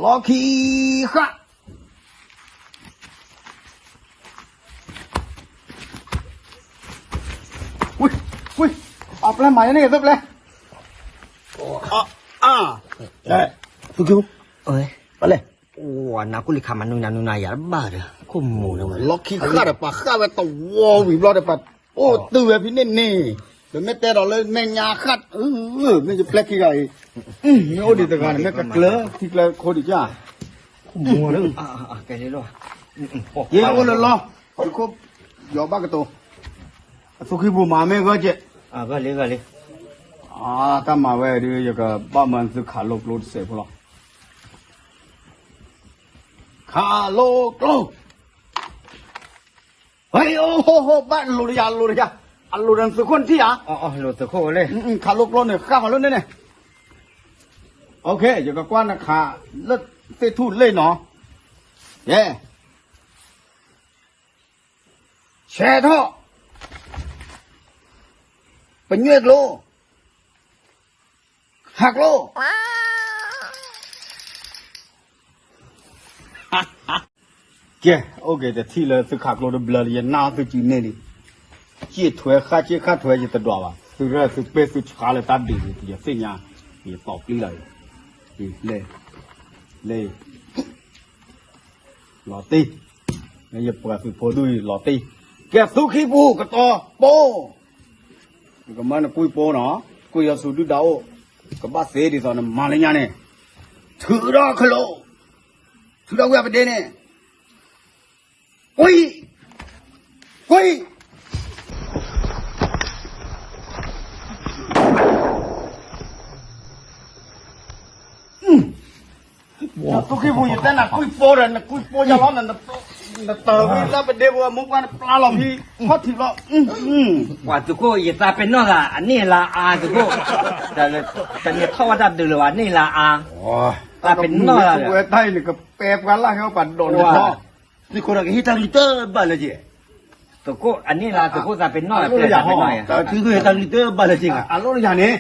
လီၢ်ခံဃၣ်, ဝံ, ဝံ, အပျဲၢ်မၤယဲန့ၣ်သ့ၣ်ပျဲၢ်, အ, အ, သုးခိၣ်, ပလဲၣ်, နၤကိၣ်လံခးမၤနုၤနၤနုၤနၤယၤတဘၣ်ဒီး ခိၣ်မူၤန့ၣ်ဝဲ လီၢ်ခံဃၣ်ဒီးပှၤဃၣ်ဝဲတဝီဝံၤဘျီဒီး ပှၤအိၣ်တုၤဝဲဖဲန့ၣ်န့ၣ်, ပမ့ၢ်တဲဒီးလၢမဲာ်ညါဃၣ်, မ့ၢ်ယပျဲၢ်ခံဂၤအံၤ, မ့ၢ်အိၣ်ဒံးတဂၤန့ၣ် မ့ၢ်ကကျၢၤထံကျၢၤခိဒံးကၢ်, မူၤလၢ, ယအိၣ်လၢလီၢ်, သုးခိၣ်, ယီၤဘၣ်ကတိၤ, အသူၣ်ခံပူၤမၤမ့ၢ်ဂၢၢ်ကဲ, တၢ်မၤဝဲဒုး ယကဘၣ်မၤသုခးလိကျိတစဲးဖိလီၤ, ခးလိကျိ ဟဲအိၣ်ဟိၣ်ဟိၣ်ဘၣ်လိၤတယၤလိၤတယၤ, အလိၤဒီးသုးခိၣ်နထံၣ်ဧါ, ခးလိကျိန့ၣ် ဃၣ်မၤလိန့ၣ်န့ၣ်, ယကကွၢ်နခးလၢသ့ၣ်ထူၣ်လ့ၣ်နီၤ, ယဲ, ဆဲးထီၣ်, ပညွဲၣ်ကျိ, ဟးကျိ ကဲ, အိၣ်က့ၤတထံၣ်လၢသုခးကျိတဘျၢလံ ယနၢ်သုစုန့ၢ်လံ, စ့ၣ်ထွဲဃၣ်စ့ၣ်ဃၣ်ထွဲယတဒွးဘၣ်, သုရဲၣ်သုပ့ၢ်သုဆှါလၢတၢ်ဒုးန့ၣ် ယသ့ၣ်ညါ, ယသီၣ်ပျံၤလီၤ, လဲၤ, လဲၤ, လီၤတံၢ်, ယပှၤသုးဖိဒူၣ်အံၤလီၤတံၢ်, ကဲသုခံပူၤကတီၤပိ, နကမၢနကွံာ်ပိနီၤ, ကွံာ်ယီၤဆူဒုၣ်ဒါအိၣ်, ကဘၣ်သ့ဒ်သိးနမၤလၢညါန့ၣ်, ထုးဒီးခလိာ်, ထုးဒီးဝံအပဒ့န့ၣ်, ကွံာ်, ကွံာ်, သုခံပူၤ ယတဲနၤကွံာ်ပိဒီး နကွံာ်ပိယါလီၤ, နတၢ်ဝံလၢပဒ့ပူၤ အမိၢ်ပှၢ်နပျါလီၤဖံ, ခီၣ်ထံးလီၤ, ပှၤသုးခိၣ် ယသးပ့ၤနီၣ်သး အန့ၢ်လါအါသုးခိၣ်, တန့ၢ်ထီၣ်ဝဲတၢ်ဒုးလၢၤဘၣ် န့ၢ်လါအါ, သးပ့ၤနီၣ်သး, တၢ်အံၤနကပဲပှၤလၢ်ဟဲပှၤဒိးနထီၣ်, သုးခိၣ်ဒီးကဟ့ၣ်တၢ်ကလုၢ်တဘၣ်လၢက့ၤ သုးခိၣ်အန့ၢ်လါ သုးခိၣ်သးပ့ၤနီၣ်လၢၤ, သုးခိၣ်ဟ့ၣ်တၢ်ကလုၢ်တဘၣ်လၢက့ၤ, အလိၣ်လၢယၤန့ၣ်,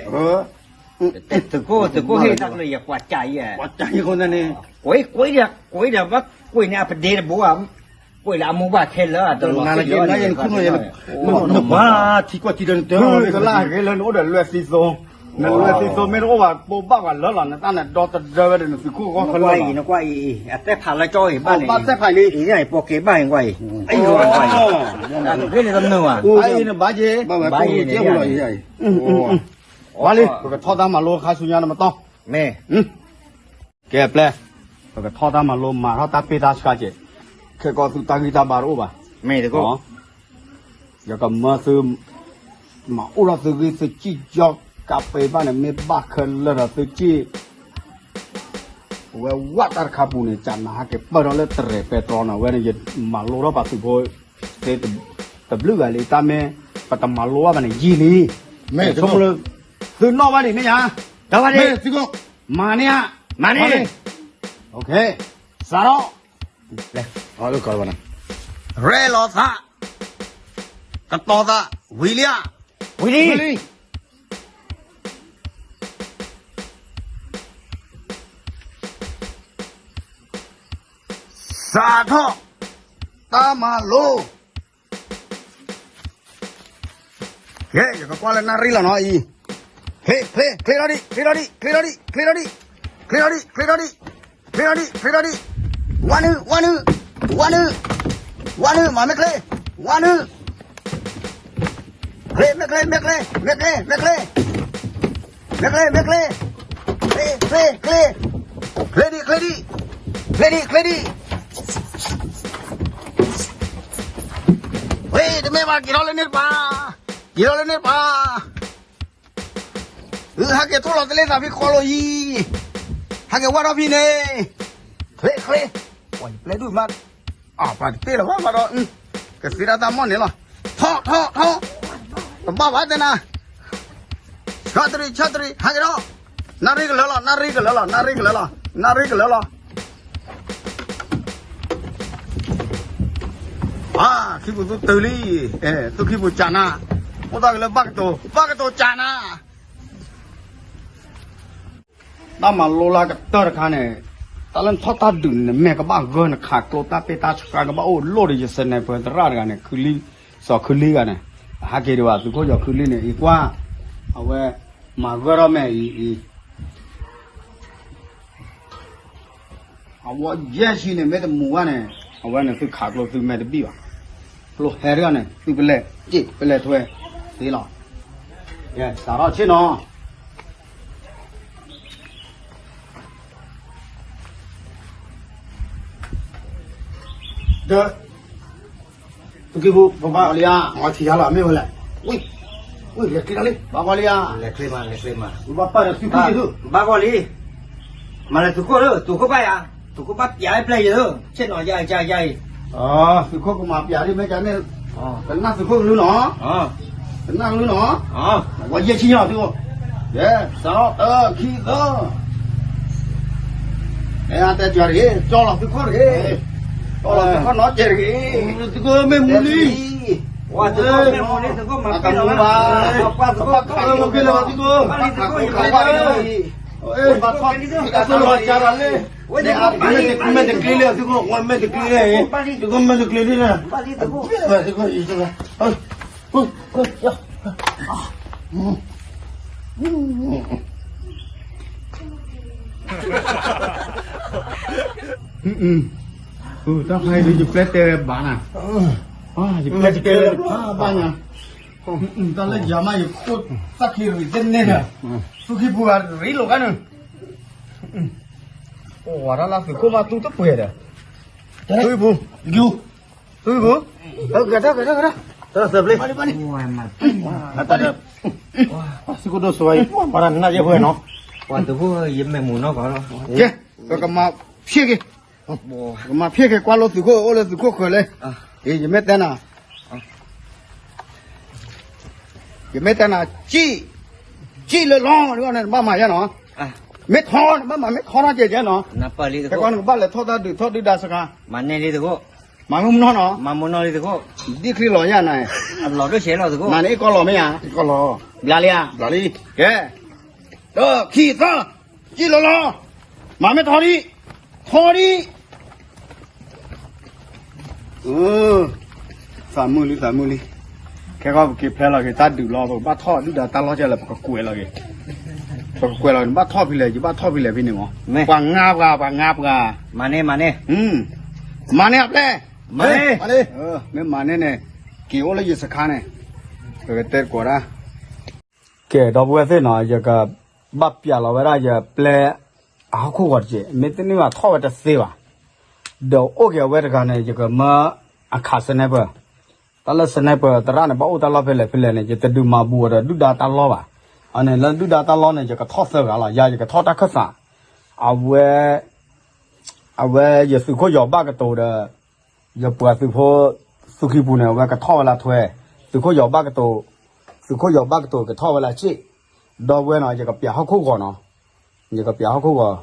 သုးခိၣ် သုးခိၣ်ဟ့ၣ်တၢ်ကလုၢ်ယၤ ပှၤကးအံၤ, ပှၤကးအံၤဃိသတးန့ၣ်, ကွံာ်, ကွံာ်ဒီး ကွံာ်ဒီး ဘၣ်ကွံာ်န့ၣ်အပဒ့တဘိဧါ, ကွံာ်လၢအမိၢ်ပှၢ်ခဲလၢာ်, တနၤလၢက့ၤနၤယဲနခူၣ်နီၤ, နကွၢ်ထံကွၢ်ထံဒီးနတၢ်လီၤ, ကလၢ်ဂ့ၤလၢနအိၣ်ဒီးလွဲၢ်သံသိ, နလွဲၢ်သံသိမ့ၢ်တအိၣ်ဘၣ် ပိာ်ဘၣ်ပှၤလၢလီၤ, နတၢ်န့ၣ်ဒီသဒၢဝဲဒီးနသုးခိၣ်ဂီၢ်ခဲလၢာ်လီၤ, နကွၢ်အံၤ, နကွၢ်အံၤ, အတဲဖးလၢကၠီအံၤဘၣ်န့ၣ်, ဘၣ်တဲဖးလံ, အံၤပိာ်က့ၤဘၣ်အံၤကွၢ်အံၤ, အံၤကွၢ်အံၤ, အံၤနဘၣ်က့ၤ, ဘၣ်အံၤ, ဝါလံ, ပကထီၣ်တၢ်မၤလိခါဆူညါနမတီၢ်, မ့ၢ် ကဲပျဲ, ပကထီၣ်တၢ်မၤလိ မၤထီၣ်တၢ်ပ့ၢ်တၢ်ဆှါက့ၤ, ခဲကီသုတၢ်ဂံၢ်တၢ်ဘါတအိၣ်ဘၣ်, မ့ၢ်တကိး, ယကမၢသု မၤအိၣ်ထီၣ်သုဂံၢ်သုစံၣ် ကၠီကးပ့ဘၣ်န့ၣ် မ့ၢ်ဘၣ်ခဲလၢာ်ဒီးသုစံၣ်, အဝဲဝးတၢ်တခါပူၤန့ၣ် ကနၤဟးက့ၤပၢၢ်ထီၣ်လၢတရဲၣ်ပဲတြီနီၤ, ဝဲန့ၣ် ယမၤလိထီၣ်ပှၤသုးဖိသ့ တဘျုးဂၤလံ, တၢ်မ့ၢ် ပတမၤလိဘၣ်ဘၣ်န့ၣ် ယံာ်လံ, မ့ၢ်ဆိကမိၣ်လၢ သုနီၣ်ဘၣ်ဒံးမ့ၢ်ဧါ, တၢ်ဘၣ်ဒံး, မၤန့ၢ်ဧါ, မၤန့ၢ်, စးထီၣ် ရဲၣ်လီၤသး, ကတီၤသး, ဝံၤလံဧါ, ဝံၤလံ, စးထီၣ်တၢ်မၤလိ, ကဲ ယကကွၢ်လၢနၣ်ရံၣ်လီၤနီၤအံၤ, ချ့ ချ့ ချ့ထီၣ်ဒံး ချ့ထီၣ်ဒံး ချ့ထီၣ်ဒံး ချ့ထီၣ်ဒံး, ချ့ထီၣ်ဒံး ချ့ထီၣ်ဒံး, ချ့ထီၣ်ဒံး ချ့ထီၣ်ဒံး, ဝါနုာ် ဝါနုာ် ဝါနုာ်, ဝါနုာ် မၤမ့ၢ်ချ့, ဝါနုာ်, ချ့ မ့ၢ်ချ့ မ့ၢ်ချ့ မ့ၢ်ချ့ မ့ၢ်ချ့, မ့ၢ်ချ့ မ့ၢ်ချ့, ချ့ ချ့ ချ့, ချ့ဒံး ချ့ဒံး, ချ့ဒံး ချ့ဒံး, ဝ့ၢ် တမ့ၢ်ဘၣ် က့ၤထီၣ်လၢန့ၣ်တပၤ, က့ၤထီၣ်လၢန့ၣ်တပၤ, ဟဲက့ၤထိၣ်လီၤတလ့ၣ်သးဖံးဃီလိာ်အံၤ, ဟဲက့ၤဝါထီၣ်ဖံးန့ၣ်, ချ့ ချ့, ပှၤယပျဲၢ်ဒူၣ်မး, အပှၤတပ့ၢ်လီၤဘၣ်ဘၣ်ဒီး, ကသ့ဒၣ်တၢ်မီၢ်န့ၣ်လီၤ, ထီၣ် ထီၣ် ထီၣ်, တဘၣ်ဘၣ်တဲနၤ, ဆၢတရံး ဆၢတရံး ဟဲက့ၤထီၣ်, နၣ်ရံၣ်ကလၢလီၤ နၣ်ရံၣ်ကလၢလီၤ နၣ်ရံၣ်ကလၢလီၤ နၣ်ရံၣ်ကလၢလီၤ အါ ခံပူၤသုတုၤလံ, သုခံပူၤကနၤ, အိၣ်တၢ်ကလၢဘၣ်ကတိၤ ဘၣ်ကတိၤကနၤ, တၢ်မၤလိလၢကတၢၢ်တခါန့ၣ်, တၢ်လၢနထီၣ်တၢ်ဒုးန့ၣ် နမဲာ်ကဘၣ်ဂၢၢ် နခးကျိတၢ်ပ့ၢ်တၢ်ဆှါကဘၣ်အိၣ်လိၣ်ဒီး ယ sniper သရၣ်တဂၤန့ၣ် ခုလံ, စီၤခုလံဂၤန့ၣ်, အဟးက့ၤဒံးဘၣ် သုးခိၣ်စီၤခုလံန့ၣ် အံၤကွၢ်, အဝဲ, မၤဂၢၢ်ထီၣ်မဲာ်အံၤအံၤ အဝဲယဲၢ်ဆံန့ၣ် မ့ၢ်တမူဘၣ်န့ၣ်, အဝဲန့ၣ်သုခးကျိသုမဲာ်တဘံၣ်ဘၣ်, ကျိဟဲတဂၤန့ၣ် သုပလဲၤ, ပလဲၤထွဲ, သ့လီၤ, ကဲ စးထီၣ်ဆ့ၣ်နီၤ, ဒီး သုးက့ဖိ ပဘၣ်လံဧါ, အထံၣ်ယၤလီၤ မ့ၢ်ဝဲလဲၣ်, ဝံၤ, ဝံၤ လဲၤချ့လီၤလံ, ဘၣ်ဂီၢ်လံဧါ, လဲၤချ့မး လဲၤချ့မး, ဘၣ်ပၢ်ဒီးသုးက့ယသု, ဘၣ်ဂီၢ်လံ, မၤလၢသုးခိၣ်လၢ သုးခိၣ်ဘၣ်ယၤ, သုးခိၣ်ဘၣ်ပျးပျဲၢ်ယသု, ဆ့ၣ်နီၤယၤယၤယၤအံၤ, သုးခိၣ်ကမၤပျးလံ မ့ၢ်ကန့ၣ်, ကနၣ်သုးခိၣ်ကလုၢ်နီၤ, ကနၣ်ကလုၢ်နီၤ, ဝဲယဲၢ်ဆံလီၤသု, ကဲ စးထီၣ်တၢ ခံ သၢ အဲ အတဲတဂၤတဂ့ၤ, ကၠီလီၤသုးခိၣ်တဂ့ၤ, ကၠီလီၤသုးခိၣ်နီတစဲးတဂ့ၤ, သုးခိၣ်မ့ၢ်မူလံ, ဝဲသုးခိၣ်မ့ၢ်မူလံ, သုးခိၣ်မၤပျးလံ, ပှၤသုးခိၣ်, ပှၤသုးခိၣ်, ပှၤသုးခိၣ်, ဘၣ်ထီၣ်တၢ်လီၤကၢ်လၢ်လၢ, မ့ၢ်တကျ့လၢသုးခိၣ်, မ့ၢ်တကျ့လၢ, သုးခိၣ်မ့ၢ်တကျ့လၢ, သုးခိၣ်, တၢ်ခါအံၤဒ်ယပျဲတဲဘၣ်နၤ, ယပျဲတဲဘၣ်နၤ, တၢ်လၢယၤမးယခိၣ်သၣ်ခံရံၣ်သ့ၣ်န့ၣ်ဒီး, သူၣ်ခံပူၤဂၤရံၣ်လိာ်ကါနုၤ, အိၣ်ဝဲဒၣ်လၢသုးခိၣ်မးတူၢ်တပှဲၤဒီး, သူၣ်ခံပူၤ, သူၣ်ခံပူၤ, ဂၤထီၣ်ဂၤထီၣ်ဂၤထီၣ်, သုးခိၣ်ဒိၣ်စိ, ပှၤတနၢ်ယဲၢ်ဖဲနီၤ, ကဲ, ပကမၤဖျ့က့ၤ, ပကမၤဖျ့က့ၤကွၢ်လိသုးခိၣ်အိၣ်လၢသုးခိၣ်ဃၢၤလဲၣ်, ယမ့ၢ်တဲနၤ ယမ့ၢ်တဲနၤ, ကံၣ်လၢလီၤန့ၣ် နဘၣ်မၤယဲနီၤ, မ့ၢ်ထီနဘၣ်မၤ မ့ၢ်ထီထီၣ်ကဲကဲနီၤ, ခဲကီနကဘၣ်လဲၤထီၣ်တၢ်ဒုးထီၣ်ဒုၣ်ဒါစခါ, မၤန့ၢ်လံသကိး, မၤမုၢ်မနီၢ်နီၤ, ဒ်ချံလီၤယဲနၤ, မၤန့ၢ်အံၤကီၢ်လီၤမ့ၢ်ဧါ, ဘျါလံဧါ, ဘျါလံ, ကဲ, ဒီးခံသီ, ကံၣ်လၢလီၤ, မၤမ့ၢ်ထီဒံး, ထီဒံး သးမုာ်လံ သးမုာ်လံ, ခဲကီၢ်ပက့ၤဖျဲလီၤက့ၤတၢ်ဒုးလီၤ ပကဘၣ်ထီၣ်ဒုၣ်ဒါတၢ်လီၢ်ကဲလၢပကကွဲးလီၤက့ၤ, ပကကွဲးလီၤ နဘၣ်ထီၣ်ဖဲလဲၣ် ယဘၣ်ထီၣ်ဖဲလဲၣ်ဖဲန့ၣ်မး, ပှၤငါပှၤ ပှၤငါပှၤ, မၤန့ၢ် မၤန့ၢ်, မၤန့ၢ်အပျဲၢ်, မၤန့ၢ်, မ့ၢ်မၤန့ၢ်န့ၣ်, က့ၤအိၣ်လၢယစခါန့ၣ်, ပကတဲတကိးဒၣ် ကဲ ဒီပုၢ်ဝဲၢ်သ့ၣ်နီၤ ယကဘၣ်ပျးလီၤဝဲဒၣ်ယပျဲၢ်အဟီၣ်ခိၣ်ဂီၤတက့ၢ်, မ့ၢ်တန့ၢ်ဘၣ်ထီၣ်ဝဲတသ့ဘၣ်, ဒီးအိၣ်က့ၤအဝဲတဂၤန့ၣ် ယကမၢအခး sniper, တၢ်လၢ sniper သရၣ်န့ၣ် ဘၣ်အိၣ်တၢ်လီၢ်ဖဲလဲၣ်ဖဲလဲၣ်န့ၣ် ယတဒုးမၤဘူးအီၤဒီးဒုၣ်ဒါတၢ်လီၢ်ဘၣ်, အန့ၣ်လၢဒုၣ်ဒါတၢ်လီၢ်န့ၣ် ယကထီၣ်သၢဂၤလီၤ, ယၤယကထီၣ်တၢ်ခၢၣ်သး, အဝဲ အဝဲယသုးခိၣ်ယီၤဘၣ်ကတိၤဒီး ယပှၤသုးဖိ သူၣ်ခံပူၤန့ၣ် အဝဲကထီၣ်ဝဲလၢထွဲ, သုးခိၣ်ယီၤဘၣ်ကတိၤ, သုးခိၣ်ယီၤဘၣ်ကတိၤကထီၣ်ဝဲလၢစ့ၣ်, ဒီပုၢ်ဝဲၢ်နီၤ ယကပျးဟီၣ်ခိၣ်ဂီၤနီၤ, ယကပျးဟီၣ်ခိၣ်ဂီၤ,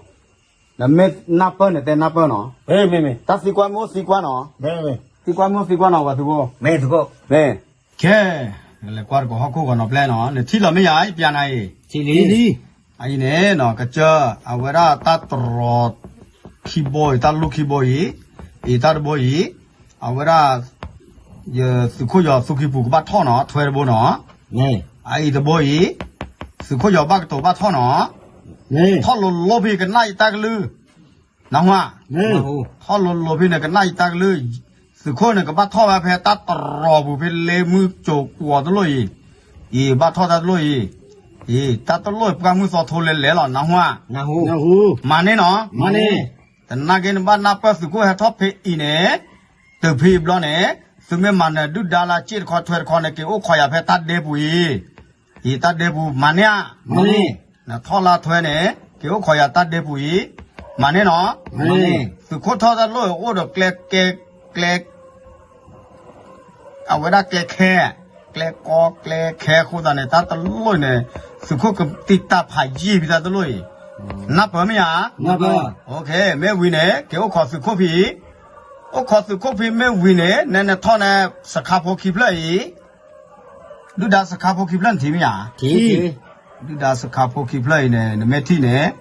နမ့ၢ်နၢ်ပၢၢ်န့ၣ်တဲနၢ်ပၢၢ်နီၤ, တၢ်သံကွၢ်မ့ၢ်အိၣ်သံကွၢ်နီၤ, သံကွၢ်မ့ၢ်အိၣ်သံကွၢ်နီၤ ပှၤသုးဖိ, မ့ၢ်သကိး, မ့ၢ်, ကဲ, လဲၤကွၢ်တကိးဟီၣ်ခိၣ်ဂီၤနီၤပျဲၢ်နီၤ နထံၣ်လီၤမ့ၢ်ယၤ ယပျးနၤအံၤ အံၤန့ၣ်နီၤ ကစၢၢ် အဝဲဒၣ်တၢ်တရီခံဘိအံၤ တၢ်လူၢ်ခံဘိအံၤ, အံၤတၢ်တဘိအံၤ, အဝဲဒၣ် ယသုးခိၣ်ယီၤသူၣ်ခံပူၤကဘၣ်ထီၣ်နီၤ ထွဲတဘိနီၤ, အအံၤတဘိအံၤ, သုးခိၣ်ယီၤဘၣ်ကတိၤဘၣ်ထီၣ်နီၤ, ထီၣ်လိၤလိၤဖဲကနၣ်ယတၢ်ကလုၢ်, နၢ်ဟူဧါ, ထီၣ်လိၤလိၤဖဲန့ၣ်ကနၣ်ယတၢ်ကလုၢ်, သုးခိၣ်န့ၣ်ကဘၣ်ထီၣ်ဝဲဖဲတၢ်တရီပူၤဖဲလ့မုၢ်ကၠိၤကွီၤတလိၣ်အံၤ, အံၤဘၣ်ထီၣ်တၢ်တလိၣ်အံၤ, အံၤ တၢ်တလိၣ်အံၤပှၢ်မုၢ်သီထိလဲၤလဲၤလီၤ နၢ်ဟူဧါ, မၤန့ၢ်နီၤ, တနာ်က့နဘၣ်နၢ်ပၢၢ်သုးခိၣ်ဟဲထီၣ်ဖဲအံၤန့ၣ်, တုၤဖဲအံၤဘျီန့ၣ်, သုမ့ၢ်မၤနၢၤဒုၣ်ဒါလၢစ့ၣ်တခီထွဲတခီန့ၣ် က့ၤအိၣ်ခိးယၤဖဲတၢ်ဒဲပူၤအံၤ, အံၤတၢ်ဒဲပူၤ မၤန့ၢ်ဧါ, နထီၣ်လၢထွဲန့ၣ် က့ၤအိၣ်ခိးယၤတၢ်ဒဲပူၤအံၤ, မၤန့ၢ်နီၤ, သုးခိၣ်ထီၣ်တၢ်တလိၣ်အိၣ်ဒီးကျဲကဲ, ကျဲ အဝဲဒၣ်ကျဲခဲ, ကျဲကီကျဲခဲအဃိသတးန့ၣ် တၢ်တလိၣ်အံၤန့ၣ်, သုးခိၣ်ကတံာ်တာ်ဖးယံာ်ဖဲတၢ်တလိၣ်အံၤ, နၢ်ပၢၢ်မ့ၢ်ဧါ, မ့ၢ်ဝံၤန့ၣ် က့ၤအိၣ်ခိးသုးခိၣ်ဖဲအံၤ, အိၣ်ခိးသုးခိၣ်ဖဲမ့ၢ်ဝံၤန့ၣ် နဲနထီၣ်နဲစခါဖိခံဖျၢၣ်အံၤ, ဒုၣ်ဒါစခါဖိခံဖျၢၣ်နထံၣ်မ့ၢ်ဧါ, ဒုၣ်ဒါစခါဖိခံဖျၢၣ်အံၤန့ၣ် နမ့ၢ်ထံၣ်န့ၣ်,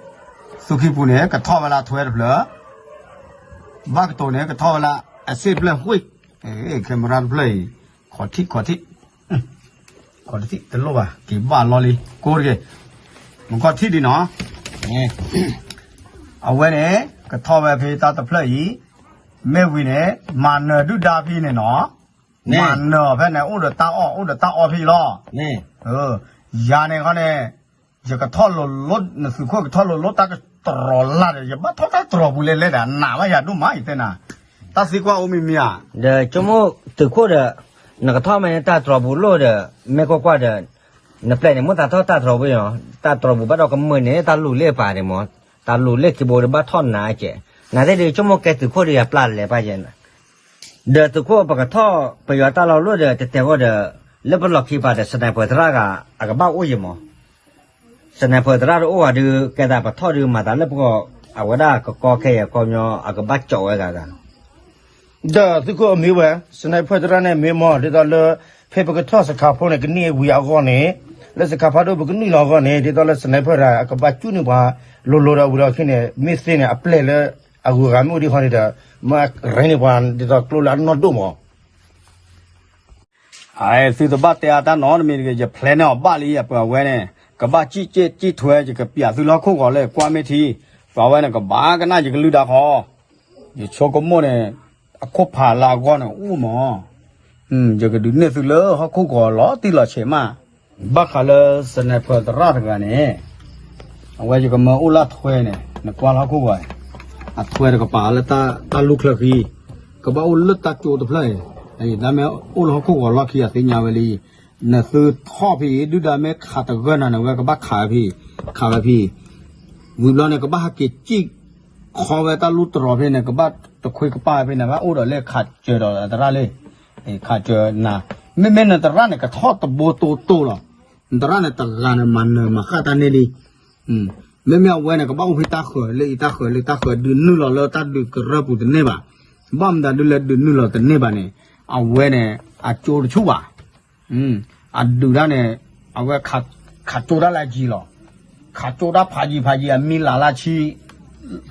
သူၣ်ခံပူၤန့ၣ် ကထီၣ်ဝဲလၢထွဲတဖျၢၣ်, ဘၣ်ကတိၤန့ၣ် ကထီၣ်ဝဲလၢအစ့ၣ်တဖျၢၣ်ဃ့ၢ်, camera တဖျၢၣ်အံၤ, ခီထံၣ်ခီထံၣ်, ခီတထံၣ်တလိၣ်ဘၣ် က့ၤဘၣ်လီၤလံ ကိးတဂ့ၤ, မကီၢ်ထံၣ်ဒံးနီၤ, အဝဲန့ၣ် ကထီၣ်ဝဲဖဲတၢ်တဖျၢၣ်အံၤ, မ့ၢ်ဝံၤန့ၣ် မၤနၢၤဒုၣ်ဒါဖဲန့ၣ်နီၤ, မၤနၢၤဖဲန့ၣ် အိၣ်ဒီးတၢ်အီၣ် အိၣ်ဒီးတၢ်အီၣ်ဖဲအံၤလီၤ, ယၤန့ၣ်ခီန့ၣ်, ယကထီၣ်လိၤလိၤ နသုးခိၣ်ကထီၣ်လိၤလိၤတၢ်ကတြီၤလၢ်ဒီး ယဘၣ်ထီၣ်တၢ်တြီၤပူၤလဲၣ်လဲၣ်ဒီး နးဘၣ်ယၤဒိၣ်မးယတဲနၤ, တၢ်သံကွၢ်အိၣ်မံၤမံၤဧါ, ဒီးဆိကမိၣ်သုးခိၣ်ဒီး, နကထီၣ်မ့ၢ်န့ၣ်တၢ်တြီၤပူၤလိၣ်ဒီး, မ့ၢ်ကွၢ်ကွၢ်ဒီး, နပျဲၢ်န့ၣ် မိၣ်သးထီၣ်တၢ်တြီၤပူၤ, တၢ်တြီၤပူၤဘၣ်ဒီးကမုာ်န့ၣ် တၢ်လူၤလ့ၣ်ပာ်န့ၣ်မး, တၢ်လူၤလ့ၣ်ခံဘိဒီးဘၣ်ထီၣ်နးကဲး, နသ့ၣ်ဒုးဆိကမိၣ်ကဲသုးခိၣ်ဒီးယၤပျၢ်လဲၤပၢ်ယဲ, ဒီးသုးခိၣ်ပကထီၣ်ပယီၤတၢ်လီၢ်လိၣ်ဒီး တတဲာ်ဃီဒီး, လၢပလီၢ်ခံပၤဒီး sniper သရၣ်ဂၤ အကဘၣ်အိၣ်ယဲမး sniper သရၣ်တအိၣ်ဂၤဒုး ကဲသးပထီၣ်ဒုးမၤသးလၢပဂီၢ်, အဝဲဒၣ်ကကီခဲအံၤကီညီ အကဘၣ်ကၠီးဝဲဂၤဂၤ, ဒီးသုးခိၣ်အမ့ၢ်ဝဲ sniper သရၣ်န့ၣ်မ့ၢ်မး ဒ်သိးလၢ ဖဲပကထီၣ်စခါဖိန့ၣ် ကန့ၢ်ဝံၤအဂီၢ်န့ၣ်, လၢစခါဖးဒိၣ်ပကနုာ်လီၤအဂီၢ်န့ၣ် ဒ်သိးလၢ sniper တၢ် အကဘၣ်ကူၣ်န့ၢ်ပှၤလိၤလိၤဒီးဝံၤဒီးခဲန့ၣ် မ့ၢ်သ့န့ၣ် အပျဲၢ်လၢအဂုၤအဂၤမ့ၢ်အိၣ်ဒံးဃီန့ၣ်ဒီး မ့ၢ်ရ့န့ၢ်ပှၤ ဒ်သိးကျိလၢအနီၢ်ဒိၣ်မး အသုတဘၣ်တဲအတၢ်နီတမံၤတဂ့ၤ ယဖျဲးန့ၢ်အီၤဘၣ်လံ အပှၤဝဲန့ၣ် ကဘၣ်စံၣ်ကၠ့ၣ်စံၣ်ထွဲ ယကပျးသုလၢဟီၣ်ခိၣ်ဂီၤလၢကွၢ်မ့ၢ်ထံ ပှၤဝဲန့ၣ် ကဘၣ်ကနၣ်ယကလုၢ်ဒၣ်ဃီ ယဆိကမိၣ်န့ၣ် အခိၣ်ဖးလၢအဂီၢ်န့ၣ်အိၣ်မး ယကဒုးနဲၣ်သုလၢဟီၣ်ခိၣ်ဂီၤလီၤတံၢ်လီၤဆဲးမး ဘၣ်ဃးလၢ sniper သရၣ်တဂၤန့ၣ် အဝဲယကမၢအိၣ်လၢထွဲန့ၣ် နကွၢ်လၢဟီၣ်ခိၣ်ဂီၤ အထွဲတကပၤလၢတၢ်လူၢ်ချၢဃံ ကဘၣ်အိၣ်လၢတၢ်ကၠိတဖျၢၣ်အံၤ တၢ်မ့ၢ်အိၣ်လၢဟီၣ်ခိၣ်ဂီၤလီၢ်ခံအသ့ၣ်ညါဝဲလံ နသုထီၣ်ဖဲအံၤ ဒုၣ်ဒါမ့ၢ်ခးတဂၢၢ်နၤန့ၣ် အဝဲကဘၣ်ခးဝဲဖဲ ခးဝဲဖဲ ဝံၤဘျီန့ၣ် ကဘၣ်ဟးက့ၤစံၣ်ခီဝဲတၢ်လူၢ်တရီၤဖဲန့ၣ် ကဘၣ်တခွ့ကပၢ်ဖဲန့ၣ် ဘၣ်အိၣ်ဒီးလၢခးစၢၤဒီးသရၣ်လံ ခးစၢၤနၤ မ့မ့ၢ်နသရၣ်န့ၣ် ကထီၣ်တဘိတိတိလီၤ နသရၣ်န့ၣ်တဂၤန့ၣ် မၤနၢၤမၤဃၣ်တၢ်န့ၢ်လံ မ့မ့ၢ်အဝဲန့ၣ် ကဘၣ်အိၣ်ဖဲတၢ်ဃၢၤလၢအံၤတၢ်ဃၢၤလၢတၢ်ဃၢၤ ဒုးနုာ်လီၤလၢတၢ်ဒုးကရၢၢ်ပူၤတန့ၢ်ဘၣ် ဘၣ်မတၤဒုးလဲၤဒုးနုာ်လီၤတန့ၢ်ဘၣ်န့ၣ် အဝဲန့ၣ် အကၠိတဆူၣ်ဘၣ် အဒုးတၢ်န့ၣ် အဝဲ ခးကၠိတၢ်လၢအယံၤလီၤ ခးကၠိတၢ်ဖးယံၤဖးယံၤ အမံၤလၢ်လၢဆံ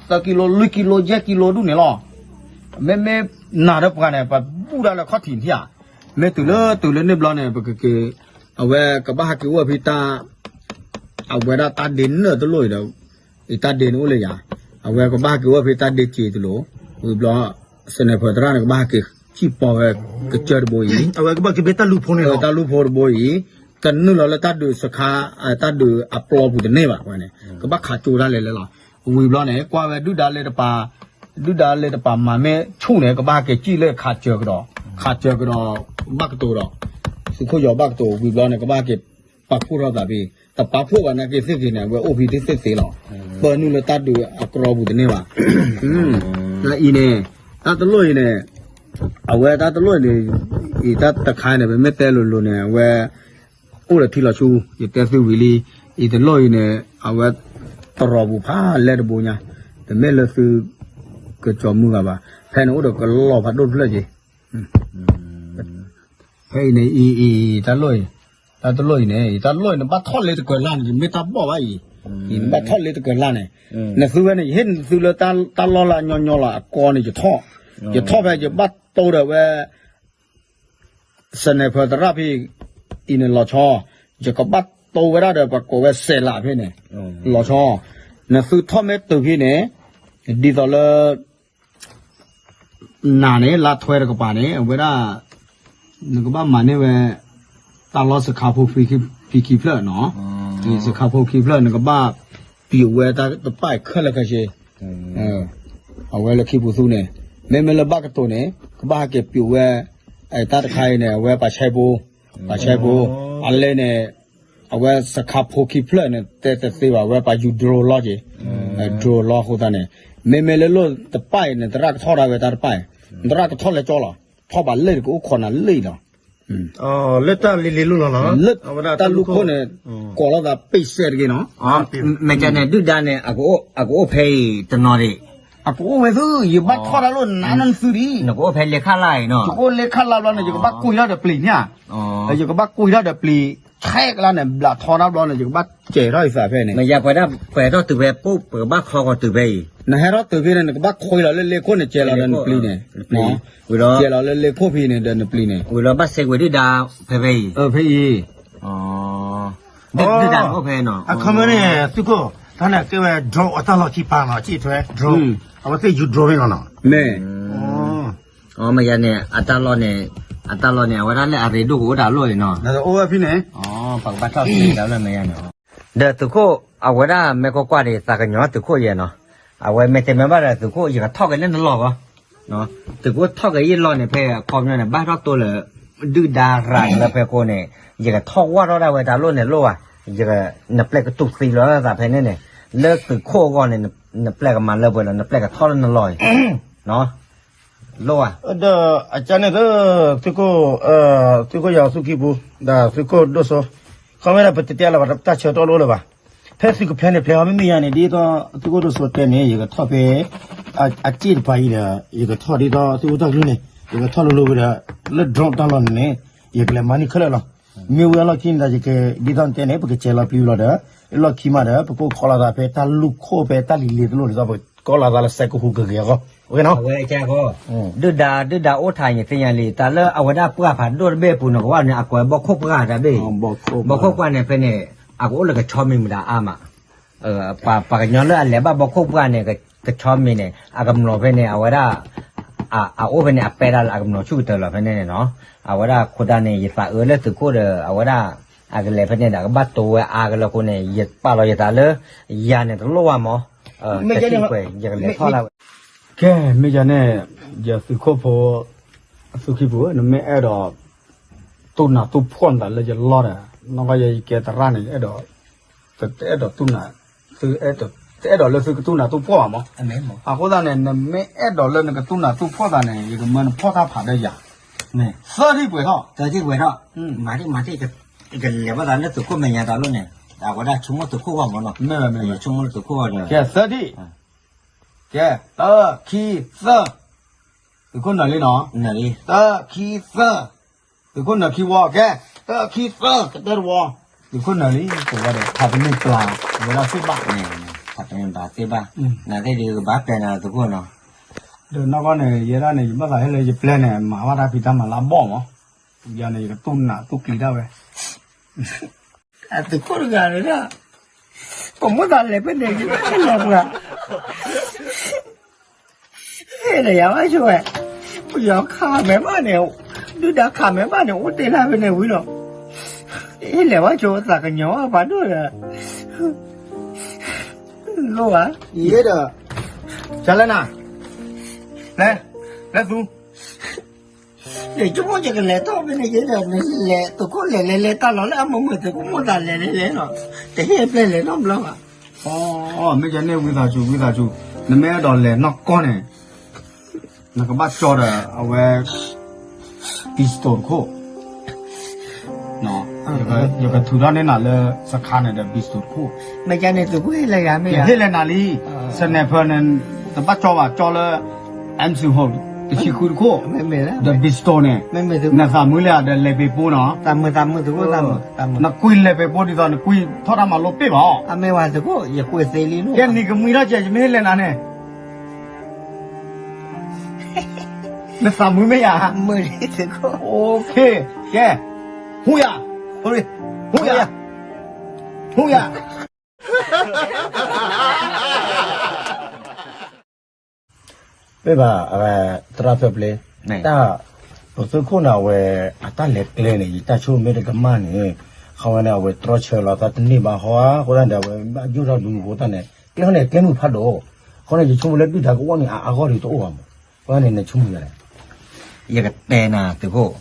သၢကံလိ လွံၢ်ကံလိ ယဲၢ်ကံလိဒူၣ်န့ၣ်လီၤ မ့မ့ၢ်နၤဒီးပှၤန့ၣ် ပဘူၣ်တၢ်လၢခီၣ်ထံးထံၣ်ဧါ မ့ၢ်တုၤလၢတုၤလၢန့ၣ်ဘျီန့ၣ် ပကက့ၤ အဝဲကဘၣ်ဟးက့ၤအိၣ်ဖဲတၢ် အဝဲဒၣ်တၢ်ဒ့နၢၣ်တလိၣ်အံၤဒီး အတၢ်ဒ့န့ၣ်အိၣ်လၢယၤ အဝဲကဘၣ်ဟးက့ၤအိၣ်ဖဲတၢ်ဒ့စ့တလိၣ် ဝံၤဘျီ sniper သရၣ်န့ၣ် ကဘၣ်ဟးက့ၤစံၣ်ပီဝဲ ကစၢၢ်တဘိအံၤ အဝဲကဘၣ်က့ၤဖဲတၢ်လူၢ်ဖိန့ၣ်လီၤ တၢ်လူၢ်ဖိတဘိအံၤ ကနုာ်လီၤလၢတၢ်ဒုးစခါ တၢ်ဒုးအပျီပူၤတန့ၢ်ဘၣ်ဝဲန့ၣ် ကဘၣ်ခးကၠိတၢ်လဲၤလဲၤလီၤ ဝံၤဘျီန့ၣ် ကွၢ်ဝဲဒုၣ်ဒါလၢတပၤ ဒုၣ်ဒါလၢတပၤမၤမ့ၢ်ဆူၣ်န့ၣ် ကဘၣ်ဟးက့ၤစံၣ်လၢခးစၢၤကဒီး ခးစၢၤကဒီး ဘၣ်ကတိၤဒီး သုးခိၣ်ယီၤဘၣ်ကတိၤ ဝံၤဘျီန့ၣ် ကဘၣ်ဟးက့ၤပာ်ဖှိၣ်ထီၣ်သးဖဲ တပာ်ဖှိၣ်ဘၣ်နာ်က့ၤသ့ၣ်သ့ၣ်န့ၣ် အဝဲအိၣ်ဖဲသ့ၣ်သ့ၣ်လီၤ ပၢနုာ်လၢတၢ်ဒုးအကရီပူၤတန့ၢ်ဘၣ် အံၤန့ၣ် တၢ်တလိၣ်အံၤန့ၣ် အဝဲတၢ်တလိၣ်အံၤန့ၣ် အံၤတၢ်တခါန့ၣ် ပမ့ၢ်တဲလိၤလိၤန့ၣ် အဝဲ အိၣ်ဒီးထံလီၤဆူ ယတဲသုဝံၤလံ အံၤတလိၣ်အံၤန့ၣ် အဝဲ တရီၤပူၤဖးလဲၢ်တဘိညါ တမ့ၢ်လၢသု ကစီၤမုၢ်ဂၤဘၣ် ဖဲန့ၣ်အိၣ်ဒီးကလီၤဖးဒိၣ်တဖျၢၣ်က့ၤ ဖဲအံၤန့ၣ် အံၤ အံၤ တၢ်လိၣ်အံၤ တၢ်တလိၣ်အံၤန့ၣ် အံၤတၢ်လိၣ်အံၤ နဘၣ်ထီၣ်လ့တကၢၤလၢ်န့ၣ် ယမ့ၢ်တၢ်ဘီၣ်ဘၣ်အံၤ အံၤနဘၣ်ထီၣ်လ့တကၢၤလၢ်န့ၣ် နသုဝဲန့ၣ် ယဟ့ၣ်နသုလၢတၢ်လီၢ်လၢအညီညီလီၤ အကီန့ၣ် ယထီၣ် ယထီၣ်ဖဲ ယဘၣ်တိဒီးဝဲ sniper သရၣ်ဖဲအံၤန့ၣ်လီၤဆီ ယကဘၣ်တိဝဲဒၣ်ဒီးပှၤကိးဝဲစဲးလးဖဲန့ၣ် လီၤဆီ နသုထီၣ်မ့ၢ်တုၤဖဲန့ၣ် ဒ်သိးလၢ နၤန့ၣ် လါထွဲတကပၤန့ၣ် အဝဲဒၣ် နကဘၣ်မၤန့ၢ်ဝဲ တၢ်လီၢ်စခါဖိဖံခံဖျၢၣ်နီၤ စခါဖိခံဖျၢၣ် နကဘၣ်ပျိးဝဲတၢ်တပၣ်ခဲလၢာ်ခဲဆ့ အဝဲလၢခံပူၤသူန့ၣ် မ့မ့ၢ်လၢဘၣ်ကတိၤန့ၣ် ကဘၣ်ဟဲက့ၤပျိးဝဲ တၢ်တခါအံၤန့ၣ် အဝဲပှၤဆဲးဖိ ပှၤဆဲးဖိ အလဲန့ၣ် အဝဲစခါဖိခံဖျၢၣ်န့ၣ် တဲတသ့ဘၣ် အဝဲပှၤယူၤ drone လီၤက့ၤ drone လီၤအဃိသတးန့ၣ် မ့မ့ၢ်လၢလီၢ်တပၣ်အံၤန့ၣ် သရၣ်ကထီၣ်ဒၣ်ဝဲတၢ်တပၣ်အံၤ သရၣ်ကထီၣ်လၢကၠီလီၤ ထီၣ်ဘၣ်လၢကအိၣ်ခိးနၤလၢအံၤလီၤ လၢတၢ်လ့လ့လိၣ်လီၤလီၤ လၢတၢ်လူၢ်ခိၣ်န့ၣ် ကိးလိာ်သးပ့ၣ်စဲတဂ့ၤနီၤ မ့ၢ်ကန့ၣ် ဒုၣ်ဒါန့ၣ် အကအိၣ်ဖဲအံၤတနီၤဒံး အကအိၣ်ဝဲသု ယဘၣ်ထီၣ်တၢ်လိၣ်နၤနီၢ်နသုဒံး နကအိၣ်ဖဲလဲၤခးလါအံၤနီၤ ယကအိၣ်လဲၤခးလါဘျီန့ၣ် ယကဘၣ်ကွံာ်ထီၣ်ဒီးပျံၤန့ၣ် ယကဘၣ်ကွံာ်ထီၣ်ဒီးပျံၤ ဆဲးကလါန့ၣ် ဘျးထီတၢ်ဘျီန့ၣ် ယကဘၣ်စဲးထီၣ်ယသးဖဲန့ၣ် မ့ၢ်ယၤပှဲၤထီၣ်တုၤဖဲ ပကဘၣ်ချီဃီၤတုၤဖဲအံၤ နဟဲထီၣ်တုၤဖဲန့ၣ် နကဘၣ်ခွံလီၤလၢလ့ခိၣ်န့ၣ် စဲးလီၤဒီးနပျံၤန့ၣ် စဲးလီၤလၢလ့ခိၣ်ဖဲန့ၣ်ဒီးနပျံၤန့ၣ် ဝံၤလီၤဘၣ်စဲးကွံာ်ဒုၣ်ဒါဖဲဖဲအံၤ ဖဲအံၤ ဒုၣ်ဒါန့ၣ်အိၣ်ဖဲနီၤ အခီပညီန့ၣ် သုးခိၣ် တၢ်န့ၣ်ကဲဝဲ drone အတၢ်လီၢ်ခံဖးနီၤ စံၣ်ထွဲ drone အဝဲသ့ၣ်ယူၤ drone ဖဲနီၤနီၤ မ့ၢ် မ့ၢ်ယၤန့ၣ် အတၢ်လီၢ်န့ၣ် အတၢ်လီၢ်န့ၣ် အဝဲဒၣ်လၢအရ့ဒိၣ်ကအိၣ်တၢ်လီၢ်အံၤနီၤ အိၣ်ဝဲဖဲန့ၣ် ပကဘၣ်ထီၣ်က့ၤဒၣ်လၢမ့ၢ်ယၤန့ၣ် ဒီးသုးခိၣ် အဝဲဒၣ်မ့ၢ်ကွၢ်ကွၢ်န့ၣ် သးကညီၤသုးခိၣ်ယဲနီၤ အဝဲမ့ၢ်တဲမ့ၢ်ဘၣ်ဒီးသုးခိၣ် ယကထီၣ်က့ၤလၢနလီၢ်ဂီၢ် သုးခိၣ်ထီၣ်က့ၤယလီၢ်န့ၣ် ဖဲအခီပညီန့ၣ် ဘၣ်ထီၣ်တိလၢ ဒုၣ်ဒါရၤလၢဖဲခိၣ်န့ၣ် ယကထီၣ်ဝၢ်ထီၣ်ဒၣ်ဝဲတၢ်လိၣ်န့ၣ်လိၣ်ဧါ နပျဲၢ်ကတူၢ်သံလီၤသးဖဲန့ၣ်န့ၣ် လၢသုးခိၣ်အဂီၢ်န့ၣ် နပျဲၢ်ကမၤလၢပှဲၤလီၤ နပျဲၢ်ကထီၣ်လၢနလီၢ်အံၤ လိၣ်ဧါ ဒီးအကန့ၣ်သ့ၣ် သုးခိၣ် သုးခိၣ်ယၤသုးကံၢ်ပူၤ ဒီးသုးခိၣ်ဒိၣ်စိ ခီမ့ၢ်ဒၣ်ပတတဲလၢၤဘၣ် တၢ်ဆၢကတီၢ်တအိၣ်လၢၤဘၣ် ဖဲသုးကဖျဲးန့ၣ် ဖျဲးဟီမ့မ့ၢ်ယၤန့ၣ် ဒ်သိးသုးခိၣ်ဒိၣ်စိတဲန့ၣ် ယကထီၣ်ဖဲ အစ့ၣ်တပၤအံၤဒီး ယကထီၣ်ဒ်သိးသုးခိၣ်တၢ်ကလုၢ်န့ၣ် ယကထီၣ်လိၤလိၤဝဲဒီး လၢ drone တၢ်လီၢ်န့ၣ်န့ၣ် ယကလဲၤမၤန့ၢ်ခဲလၢာ်လီၤ မ့ၢ်ဝံၤအလီၢ်ခံန့ၣ်ဒီး ယကဒ်သိးနတဲန့ၣ် ပကစဲးလီၤပျံၤလီၤဒီး လီၢ်ခံမးဒီး ပကအိၣ်ခိးလီၤသးဖဲတၢ်လူၢ်ခိၣ်ဖဲတၢ်လံၤလ့ၤတလိၣ်ဒ်သိး ပကကိးလီၤသးလၢစဲးကဟူးကဂဲၤအဂီၢ် အဝဲနီၤ. ဒုၣ်ဒါ ဒုၣ်ဒါအိၣ်ထးယသ့ၣ်ညါလံ တၢ်လၢအဝဲဒၣ်ပှၢ်ဖးဒိၣ်တဘ့ၣ်အပူၤန့ၣ် ကဝဲန့ၣ် အကိးဘီခိၣ်ပှၢ်တၢ်ဘ့ၣ်, ဘီခိၣ်ပှၢ်န့ၣ်ဖဲန့ၣ် အကအိၣ်လၢကဆီမံၤမတၤအါမး ပှၤကညီလၢအလဲၤဘၣ်ဘီခိၣ်ပှၢ်န့ၣ် ကဆီမံၤန့ၣ် အကမျီၤဖဲန့ၣ် အဝဲဒၣ် အအိၣ်ဖဲန့ၣ် အပဲဒၣ်လၢအကမျီၤဆူၣ်ကတၢၢ်လီၤဖဲန့ၣ်န့ၣ်နီၤ. အဝဲဒၣ်အဃိဒၣ်န့ၣ် ယသးအၢလၢသုးခိၣ်ဒီး အဝဲဒၣ် အကလဲၤဖဲန့ၣ်ဒီး အကဘၣ်တိဝဲအါကလၢအဃိန့ၣ် ယပာ်လီၤယသးလၢ ယၤန့ၣ်တလိၣ်ဘၣ်မး, တထံၣ်ပှဲၤ ယကလဲၤထီၣ်လၢ ကဲ မ့ၢ်ယၤန့ၣ် ယသုးခိၣ်ဖိ အသုခံပူၤ နမ့ၢ်အဲၣ်ဒိး တူၢ်နးတူၢ်ဖှီၣ်နသးလၢယလီၢ်ဒီး နီၢ်ကီၢ်ယဲယကဲသရၣ်န့ၣ် ယအဲၣ်ဒိး တအဲၣ်ဒိးတူၢ်နး သုအဲၣ်ဒိး တအဲၣ်ဒိးလၢသုကတူၢ်နးတူၢ်ဖှီၣ်ဘၣ်မး. အဃိသတးန့ၣ် နမ့ၢ်အဲၣ်ဒိးလၢနကတူၢ်နးတူၢ်ဖှီၣ်သးန့ၣ် ယကမၢနဖီၣ်တၢ်ဖးဒီးယၤ သၢထံၣ်ပှဲၤထီၣ် မၤတံၢ်မၤတံၢ် ကလဲၤဘၣ်သးလၢသုးခိၣ်မဲာ်ညါတၢ်လီၢ်န့ၣ် အဝဲဒၣ်ဆိကမိၣ်သုးခိၣ်ဂီၢ်မးနီၤ မ့ၢ်ဘၣ်မ့ၢ်ဘၣ် ဆိကမိၣ်လၢသုးခိၣ်ဂီၢ်ဒီး ကဲသၢထံၣ် ကဲ တၢ ခံ သၢ သုးခိၣ်နၢၤလံနီၤ တၢ ခံ သၢ သုးခိၣ်နၢၤခံဝီ ကဲ တၢ ခံ သၢ ကတၢၢ်တဝီ သုးခိၣ်နၢၤလံ ပဝဲဒီး ဖးတမ့ၢ်ပျၢ် အဝဲဒၣ်သ့ၣ်ဘၣ် ဖးတမ့ၢ်ပျၢ်သ့ၣ်ဘၣ် နသ့ၣ်ဒုးကဘၣ်ပျဲနၤသုးခိၣ်နီၤ ဒီးနီၢ်ကီၢ်န့ၣ် ယဲဒၣ်န့ၣ် ယဘၣ်သးဟဲလၢယပျဲၢ်န့ၣ် မၤဘၣ်တၢ်ဖံးတၢ်မၤလၢအဘီၣ်မး ယၤန့ၣ် ယကတူၢ်နးတူၢ်ကျံၤဒၣ်ဝဲ အသုးခိၣ်တဂၤန့ၣ်ဒီး ပမိၢ်သးလဲၤဖဲန့ၣ် ယဘၣ်လဲၤပှၤ ဟဲလၢယၤဘၣ်ဆိဝဲ ပယီၤခးမဲာ်ဘၣ်န့ၣ် ဒုၣ်ဒါခးမဲာ်ဘၣ်န့ၣ် အိၣ်တ့ၢ်လၢဖဲန့ၣ်ဝံၤလီၤ ဟဲလဲၤဘၣ်ဆိသးကညီၤဘၣ်ဖးဒိၣ်ဒီး လိၣ်ဧါ ယဲဒီး ကလဲၤနၤ လဲၤ လဲၤသူ ယဆိကမိၣ်ယကလဲၤထီၣ်ဖဲန့ၣ်ယဲဒီး နလဲၤ သုးခိၣ်လဲၤလဲၤလဲၤတၢ်လီၤလၢအမုာ်မုာ် သုးခိၣ်မိၢ်သးလဲၤလဲၤလဲၤလီၤ တဟ့ၣ်ပျဲၢ်လဲၤနီတဘျီဘၣ် မ့ၢ်ယၤန့ၣ် ဝံသးစူၤ ဝံသးစူၤ နမ့ၢ်အဲၣ်ဒိးလဲၤနီၢ်ကီၢ်န့ၣ် နကဘၣ်ကၠီဒီး အဝဲ pistol တခိၣ် ယကထုးထီၣ်န့ၢ်နၤလၢစခါန့ၣ်ဒီး pistol တခိၣ် ယဟ့ၣ်လဲၤနၤလံ sniper န့ၣ် တဘၣ်ကၠီဘၣ် ကၠီလၢ M စူၤဟိၣ် တဆံဃုတခိၣ် ဒီး pistol န့ၣ် နသးမုာ်လၢအဒီးလဲၤပ့ၤပိနီၤ နကွံာ်လဲၤပ့ၤပိဒ်သိး နကွံာ်ထီၣ်တၢ်မၤလိပ့ၢ်ဘၣ် ကဲနံၤကမှံထီၣ်ကဲ ယမ့ၢ်ဟ့ၣ်လဲၤနၤန့ၣ် နသးမုာ်မ့ၢ်ယၤ ကဲ ဟူယၤ ဟူယၤ ဟူယၤ မ့ၢ်ဘၣ် သရၣ်ဖၢပျဲ တၢ် ပသုးခိၣ်န့ၣ် အဝဲ အတၢ်လဲၤကျဲန့ၣ် ယတၢ်ဆိကမိၣ်မ့ၢ်တကမၣ်န့ၣ် အဝဲန့ၣ် အဝဲတြီဆၢလီၤသးတန့ၢ်ဘၣ်ဟီ အဃိသတးန့ၣ် အဝဲဘၣ်ယိၣ်ထီၣ်ဒူဖိသၣ်န့ၣ် ကျဲန့ၣ် ကျဲမုၢ်ဖးဒိၣ် အဃိန့ၣ် ယဆိကမိၣ်လၢဒုၣ်ဒါကအိၣ်န့ၣ် အအဂီၢ်ဒုးတအိၣ်ဘၣ်မး အဃိန့ၣ် နဆိကမိၣ်လဲၣ် ယကတဲနၤသုးခိၣ်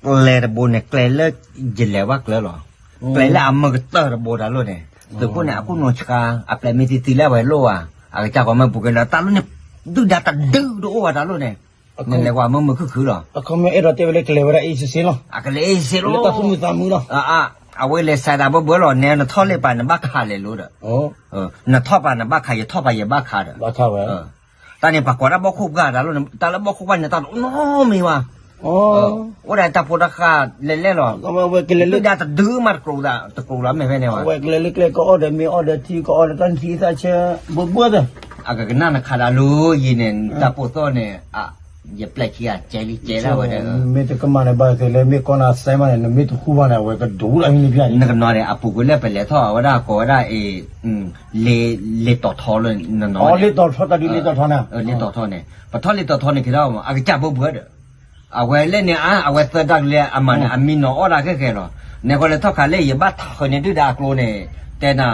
ကျဲတဘိန့ၣ် ကျဲလၢယလဲၤဘၣ်ကျဲလီၤ ကျဲလၢအမုာ်ကတၢၢ်တဘိတၢ်လိၣ်န့ၣ် သုးခိၣ်န့ၣ် အခိၣ်နူာ်ဆှါ အပျဲၢ်မ့ၢ်သံသံလၢအဝဲလိၣ်ဧါ အကစၢ်ကီမ့ၢ်ပူၤကဲလၢ တၢ်လိၣ်န့ၣ် ဒုၣ်ဒါတဒုတအိၣ်ဘၣ်တၢ်လိၣ်န့ၣ် နလဲၤကွၢ်မုာ်မုာ်ခုၣ်ခုၣ်လီၤ အခီပညီအဲၣ်ဒိးတဲဝဲလၢကလဲၤဝဲဒၣ်အ့ၣ်စ့ၣ်စ့ၣ်လီၤ အကလဲၤအ့ၣ်စ့ၣ်လီၤ လၢတၢ်သူၣ်မုာ်သးမုာ်လီၤ အဝဲလဲၤစးဒၣ်ဘၢဘၢလီၤ နဲနထီၣ်လ့ၣ်ပာ်နဘၣ်ခးလဲၤလိၤဒီး နထီၣ်ပာ်နဘၣ်ခး ယထီၣ်ပာ်ယဘၣ်ခးဒီး တၢ်န့ၣ် ပှၤကွၢ်ဒၣ်ဘီခိၣ်ပှၢ်တၢ်လၢ တၢ်လၢဘီခိၣ်ပှၢ်န့ၣ် တၢ်တအိၣ်နီတမံၤဘၣ် အိၣ်ဒၣ်တၢ်ဖိတၢ်ဃၢ်လဲၤလဲၤလီၤ ဒုၣ်ဒါတဒုမးတကြိး တကြိးလီၤမ့ၢ်ဖဲန့ၣ်ဝဲ အဝဲကလဲၤလၢကျဲကအီၣ်ဒီးမ့ၤအီၣ်ဒီးထံ ကအီၣ်ဒီးတၢ်ထံသၣ်ဆၢ ဘိဘိသၢ အကကနၣ်နခးဒၣ်လၢယံၤန့ၣ် တၢ်ပိာ်သီၣ်န့ၣ် ယပျဲၢ်ခံဂၤကဲလံကဲဒၣ်ဝဲဒီး မ့ၢ်တကမၣ်န့ၣ် ဘၣ်သ့ၣ်လၢမ့ၢ်ကီၢ်နၤစဲမးန့ၣ် နမ့ၢ်တဃူဘၣ်န့ၣ် အဝဲကဒိၣ်ဒၣ်မ့ၢ်ဖျါန့ၣ် နကနီၤန့ၣ် အပူၤကွံာ်လၢပလဲၤထီၣ်အဝဲဒၣ်ကိးဝဲဒၣ်အံၤ လ့ၤတီၤထီလၢနနီၤ လ့ၤတီၤထီတၢ်ဒုးလ့ၤတီၤထီန့ၣ် လ့ၤတီၤထီန့ၣ် ပထီၣ်လ့ၤတီၤထီန့ၣ် က့ၤထီၣ်အကစၢ်ဘၢဘၢဒီး အဝဲလဲၣ်န့ၣ်အါ အဝဲသၢတၢ်ကလဲၤအမၤန့ၣ် အမံနီၤအီၣ်ဒၣ်ခဲခဲလီၤ နဲကီးလဲၤထီၣ်ခးလၢယဘၣ်ထၢန့ၣ်ဒုၣ်ဒါအကျိန့ၣ် တဲနၤ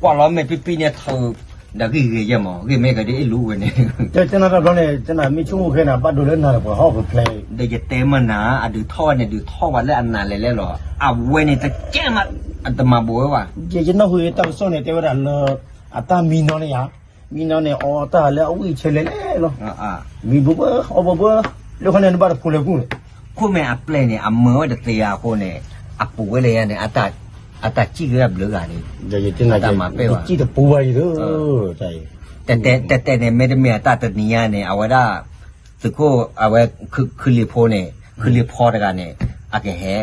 ကွၢ်လီၤမဲာ်ပံပံန့ၣ်ထၢ ဒီးဂံၢ်ဂ့ၤယဲၢ်မး ဂံၢ်မ့ၢ်ကဒ်အ့ၣ်လူဝဲန့ၣ် တဲတဲနၤတဘျီန့ၣ် တဲနၤမ့ၢ်ဆိကမိၣ်ခဲနၤ ဘၣ်ဒိလၢနၤဒီးပှၤဟီၣ်ကဖျဲး ဒီးယတဲမနၤ အဒုးထီၣ်ဝဲန့ၣ် ဒုးထီၣ်ဝဲလၢအနးလဲၤလဲၣ်လီၤ အဝဲန့ၣ်တကဲမး အတမၤဘူးဝဲဘၣ် ယနၢ်ဟူတၢ်ကစီၣ်န့ၣ် တဲဝဲဒၣ်လၢ အတၢ်မံနီၤန့ၣ်ယါ မံနီၤန့ၣ် အီတၢ်လၢအဝံၣ်ဆဲလဲၣ်လဲၣ်လီၤ မံဘိဘိ အီဘိဘိ လၢခီန့ၣ်နဘၣ်တဖိလဲၤကူၣ်န့ၣ် ခိၣ်မဲာ်အပျဲၢ်န့ၣ် အမၢဝဲတသ့ဧါအဃိန့ၣ် အပူၤဝဲလၢယၤန့ၣ် အတၢ်စံၣ်ဂ့ၤဘျုးဂၤန့ၣ် တၢ်မၤပဲၢ်ဘၣ် စံၣ်တပူၤဘၣ်အံၤလၢ တဲတဲန့ၣ် မ့တမ့ၢ်အတၢ်တနံၤညါန့ၣ် အဝဲဒၣ် သုးခိၣ် အဝဲ ခုလံၤဖိန့ၣ် ခုလံၤဖီတဂၤန့ၣ် အကဟဲ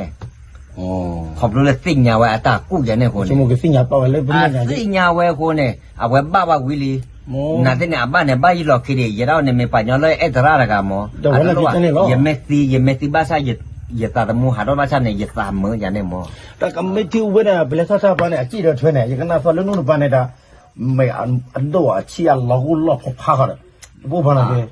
ခီဖျိလၢသ့ၣ်ညါဝဲအတၢ်ကူၣ်ယၤန့ၣ်အဃိန့ၣ်, သ့ၣ်ညါဝဲအဃိန့ၣ် အဝဲဘၣ်ဘၣ်ဝံၤလံ. နာ်သ့ၣ်န့ၣ် အဘၣ်န့ၣ် ဘၣ်ယလီၤခံဒံး ယဲဒၣ်န့ၣ်မ့ၢ်ပှၤညီလၢအဲၣ်သရၣ်တဂၤမၢ်, ယမ့ၢ်သံ ယမ့ၢ်သံဘၣ်ဆၣ် ယသးသမူဟးထီၣ်ဘၣ်ဆၣ်န့ၣ် ယသးမုာ်ယၤန့ၣ်မၢ်. တၢ်ကမ့ၢ်ထံၣ်ဝဲဒၣ် ပလဲၤထီၣ်တၢ်ပှၤန့ၣ် အစံၣ်ဒီးထွဲန့ၣ် ယကနၣ်သီလၢနူၢ်တပၤန့ၣ်ဒီး မ့ၢ်အဒိၣ်အဆံးအလီၤဂိၢ်လီၢ်ဖးဖးဃီဒီး တပိၢ်ဖးနီၤက့,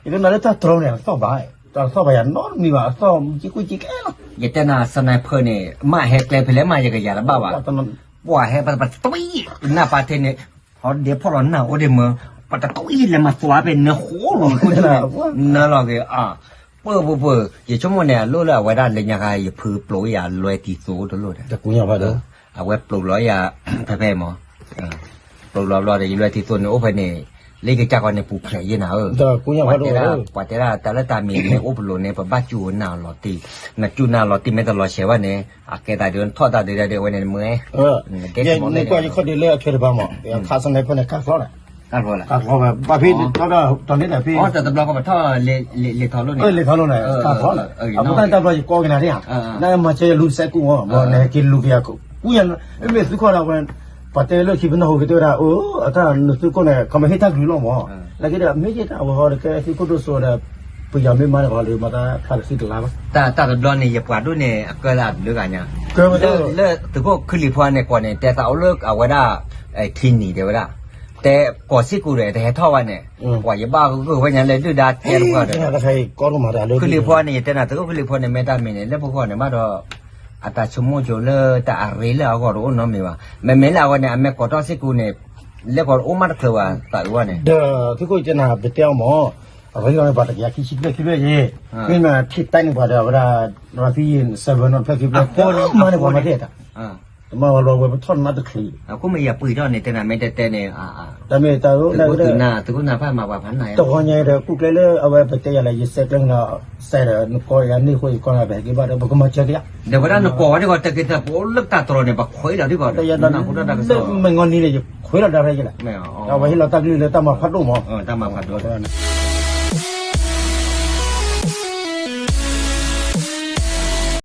ယကနၣ်လၢတၢ်တြီန့ၣ် အသီၣ်ဘၣ်, တၢ်သီၣ်ဘၣ်ယၤနီတမံၤဘၣ် အသီၣ်က့ကွ့က့ကဲလီၤ. ယတဲနၤ sniper န့ၣ် မ့ၢ်ဟဲကျဲဖဲလဲၣ်မး ယကယၤတဘၣ်ဘၣ်, ပှၤဟဲပတတွံၢ် နၢ်ပာ်ထဲန့ၣ် ဟီဒ့ဖီၣ်လီၤနၢ်အိၣ်ဒ့မၢ်, ပတတွံၢ်လဲၤမၤသွါဖဲနၢဃိလီၤ, နၢလီၤက့ၤ ပၢၢ်ပၢၢ်ပၢၢ် ယဆိကမိၣ်န့ၣ် အလိၣ်လၢအဝဲဒၣ်လၢညါခါ ယဖုပျိယၤလွဲတံၤသိးတလိၣ်ဒီး, အဝဲပျိလီၤယၤ ဖဲဖဲမၢ်, ပျိလီၤဘျီဒီး ယလွဲတံၤသိးန့ၣ်အိၣ်ဖဲန့ၣ်, လၢကစၢ်ကီးန့ၣ်ပူၤဖျဲးယဲနၤဧၢ, ပှၤတဲဒၣ် ပှၤတဲဒၣ်တၢ်လၢတၢ်မံၤန့ၣ် အိၣ်ပလိာ်န့ၣ် ပဘၣ်စူၢ်နၢ်အလီၤတံၢ်, နစူၢ်နၢ်အလီၤတံၢ်မ့ၢ်တလီၤဆဲးဘၣ်န့ၣ် အကဲသးဒ်ထီၣ်တၢ်ဒုးဒၣ်ဒ်ဝဲန့ၣ်မ့ၢ်, ယကွၢ်ယခီၣ်ဒုးလၢအထွဲတပၤမၢ် ခါစန့ၣ်ဖဲန့ၣ် ကၢ်ချီန့ၣ် ကၢ်ချီဝဲ ဘၣ်ဖဲတၢ်တၢ်န့ၣ်ဖဲ လ့ၤထီၣ်လိၣ်န့ၣ် လ့ၤထီၣ်လိၣ်န့ၣ် ကၢ်ချီန့ၣ် အဃိတၢ်န့ၣ်တၢ်ဘျီယကိးက့ၤနၤဒ်ဧါ, နမၤစၢၤယလူၤစဲးကူၣ်မၢ် ဘၣ်နဟဲက့ၤလူၤက့ၤယၤ ကူၣ်ယၤ မ့ၢ်သုခီဒီးဝဲ ပှၤတဲလၢခံပနီၢ်ဟူက့ၤတဲဝဲဒၣ် အတၢ်နသုခိၣ်န့ၣ် ကမ့ၢ်ဟ့ၣ်တၢ်ကလုၢ်လီၤမၢ်, လၢက့ဒီး မ့ၢ်ယတၢ်ဝဲဟီဒီးကဲသုခိၣ်ဒိၣ်စိဒီး ပယီၤမ့ၢ်မၤန့ၣ်ဃီလၢမၤတၢ်ဖျါတသံတလါဘၣ်, တၢ်တဘျီန့ၣ် ယပှၤဒိၣ်န့ၣ် အကၢလၢအဘျုးဂၤညါ, လၢသုးခိၣ်ခုလံၤဖီန့ၣ် ကွၢ်န့ၣ် တဲသးအိၣ်လၢအဝဲဒၣ် ထံနံၤတဲဝဲဒၣ်, တဲကိးစ့ၢ်ကီးဒီး တဟဲထီၣ်ဘၣ်န့ၣ်, ပှၤယဘၣ်ဂုာ်ဝဲညါလၢဒုၣ်ဒါတဲတပှၢ်ဒီး ခုလံၤဖီန့ၣ် ယတဲနၤ သုးခိၣ်ခုလံၤဖီန့ၣ် မ့ၢ်တၢ်မံၤန့ၣ် လၢပဂီၢ်န့ၣ်မးဒီး အတၢ်ဆိကမိၣ်ဆိလၢတၢ်အရ့လၢအဂီၢ်တအိၣ်နီတမံၤဘၣ်, မ့မ့ၢ်လၢအဝဲန့ၣ် အမ့ၢ်ကိးထီၣ်စ့ၢ်ကီးန့ၣ် လၢကီးအိၣ်မးတချုးဘၣ် သးအုးဝဲန့ၣ်, ဒီးသုးခိၣ်ယတဲနၤ ပတဲအီၤမၢ် အရ့လီၤန့ၣ် ပှၤတကယၤခံဆံဖျၢၣ်ခံဖျၢၣ်ယဲ, မ့မ့ၢ်ထံၣ်တၢ်န့ၣ်ပှၤဒီးအဝဲဒၣ် ရၤသံယဲ seven နီၣ်တဖျၢၣ်ခံဖျၢၣ် မ့ၢ်မၤန့ၣ်ပှၤမၤတ့ၢ်တၢ်, တမၤဝဲလီၤဝဲပထီၣ်နါတချုး, အဃိမ့ၢ်ယပှ့ၤထီၣ်န့ၣ် တဲနၤမ့ၢ်တဲတဲန့ၣ်, တမ့ၢ်တၢ်အၢ တၢ်အၢ သုးခိၣ်နၢ်ဖးမၤပှၤဖးနၢ်, တဂီၤညါဒီးကူၣ်ကျဲလၢအဝဲပတဲယၤလၢ ယစဲးကျဲန့ၣ်ဒီး စဲးဒီးနကိးယၤန့ၢ်ဃိယကီၢ်နၤ ပဟဲက့ၤဘၣ်ဒီး ပကမၤစၢၤက့ၤယၤ, ဒီးဝဲဒၣ်နကိးဝဲဒၣ်ဂီၤ တၢ်က့ၤသးပအိၣ်လၢတၢ်တြီန့ၣ် ပခွဲးလီၤဒ်ဂီၤဒီး မ့ၢ်ငီၢ်နံၤန့ၣ် ယခွဲးလီၤဒၣ်ရဲၣ်က့ၤလီၤ, အဝဲဟ့ၣ်လီၤတၢ်ကလုၢ်လၢတၢ်မၤဖးဒိၣ်မး, တၢ်မၤဖးဒိၣ်န့ၣ်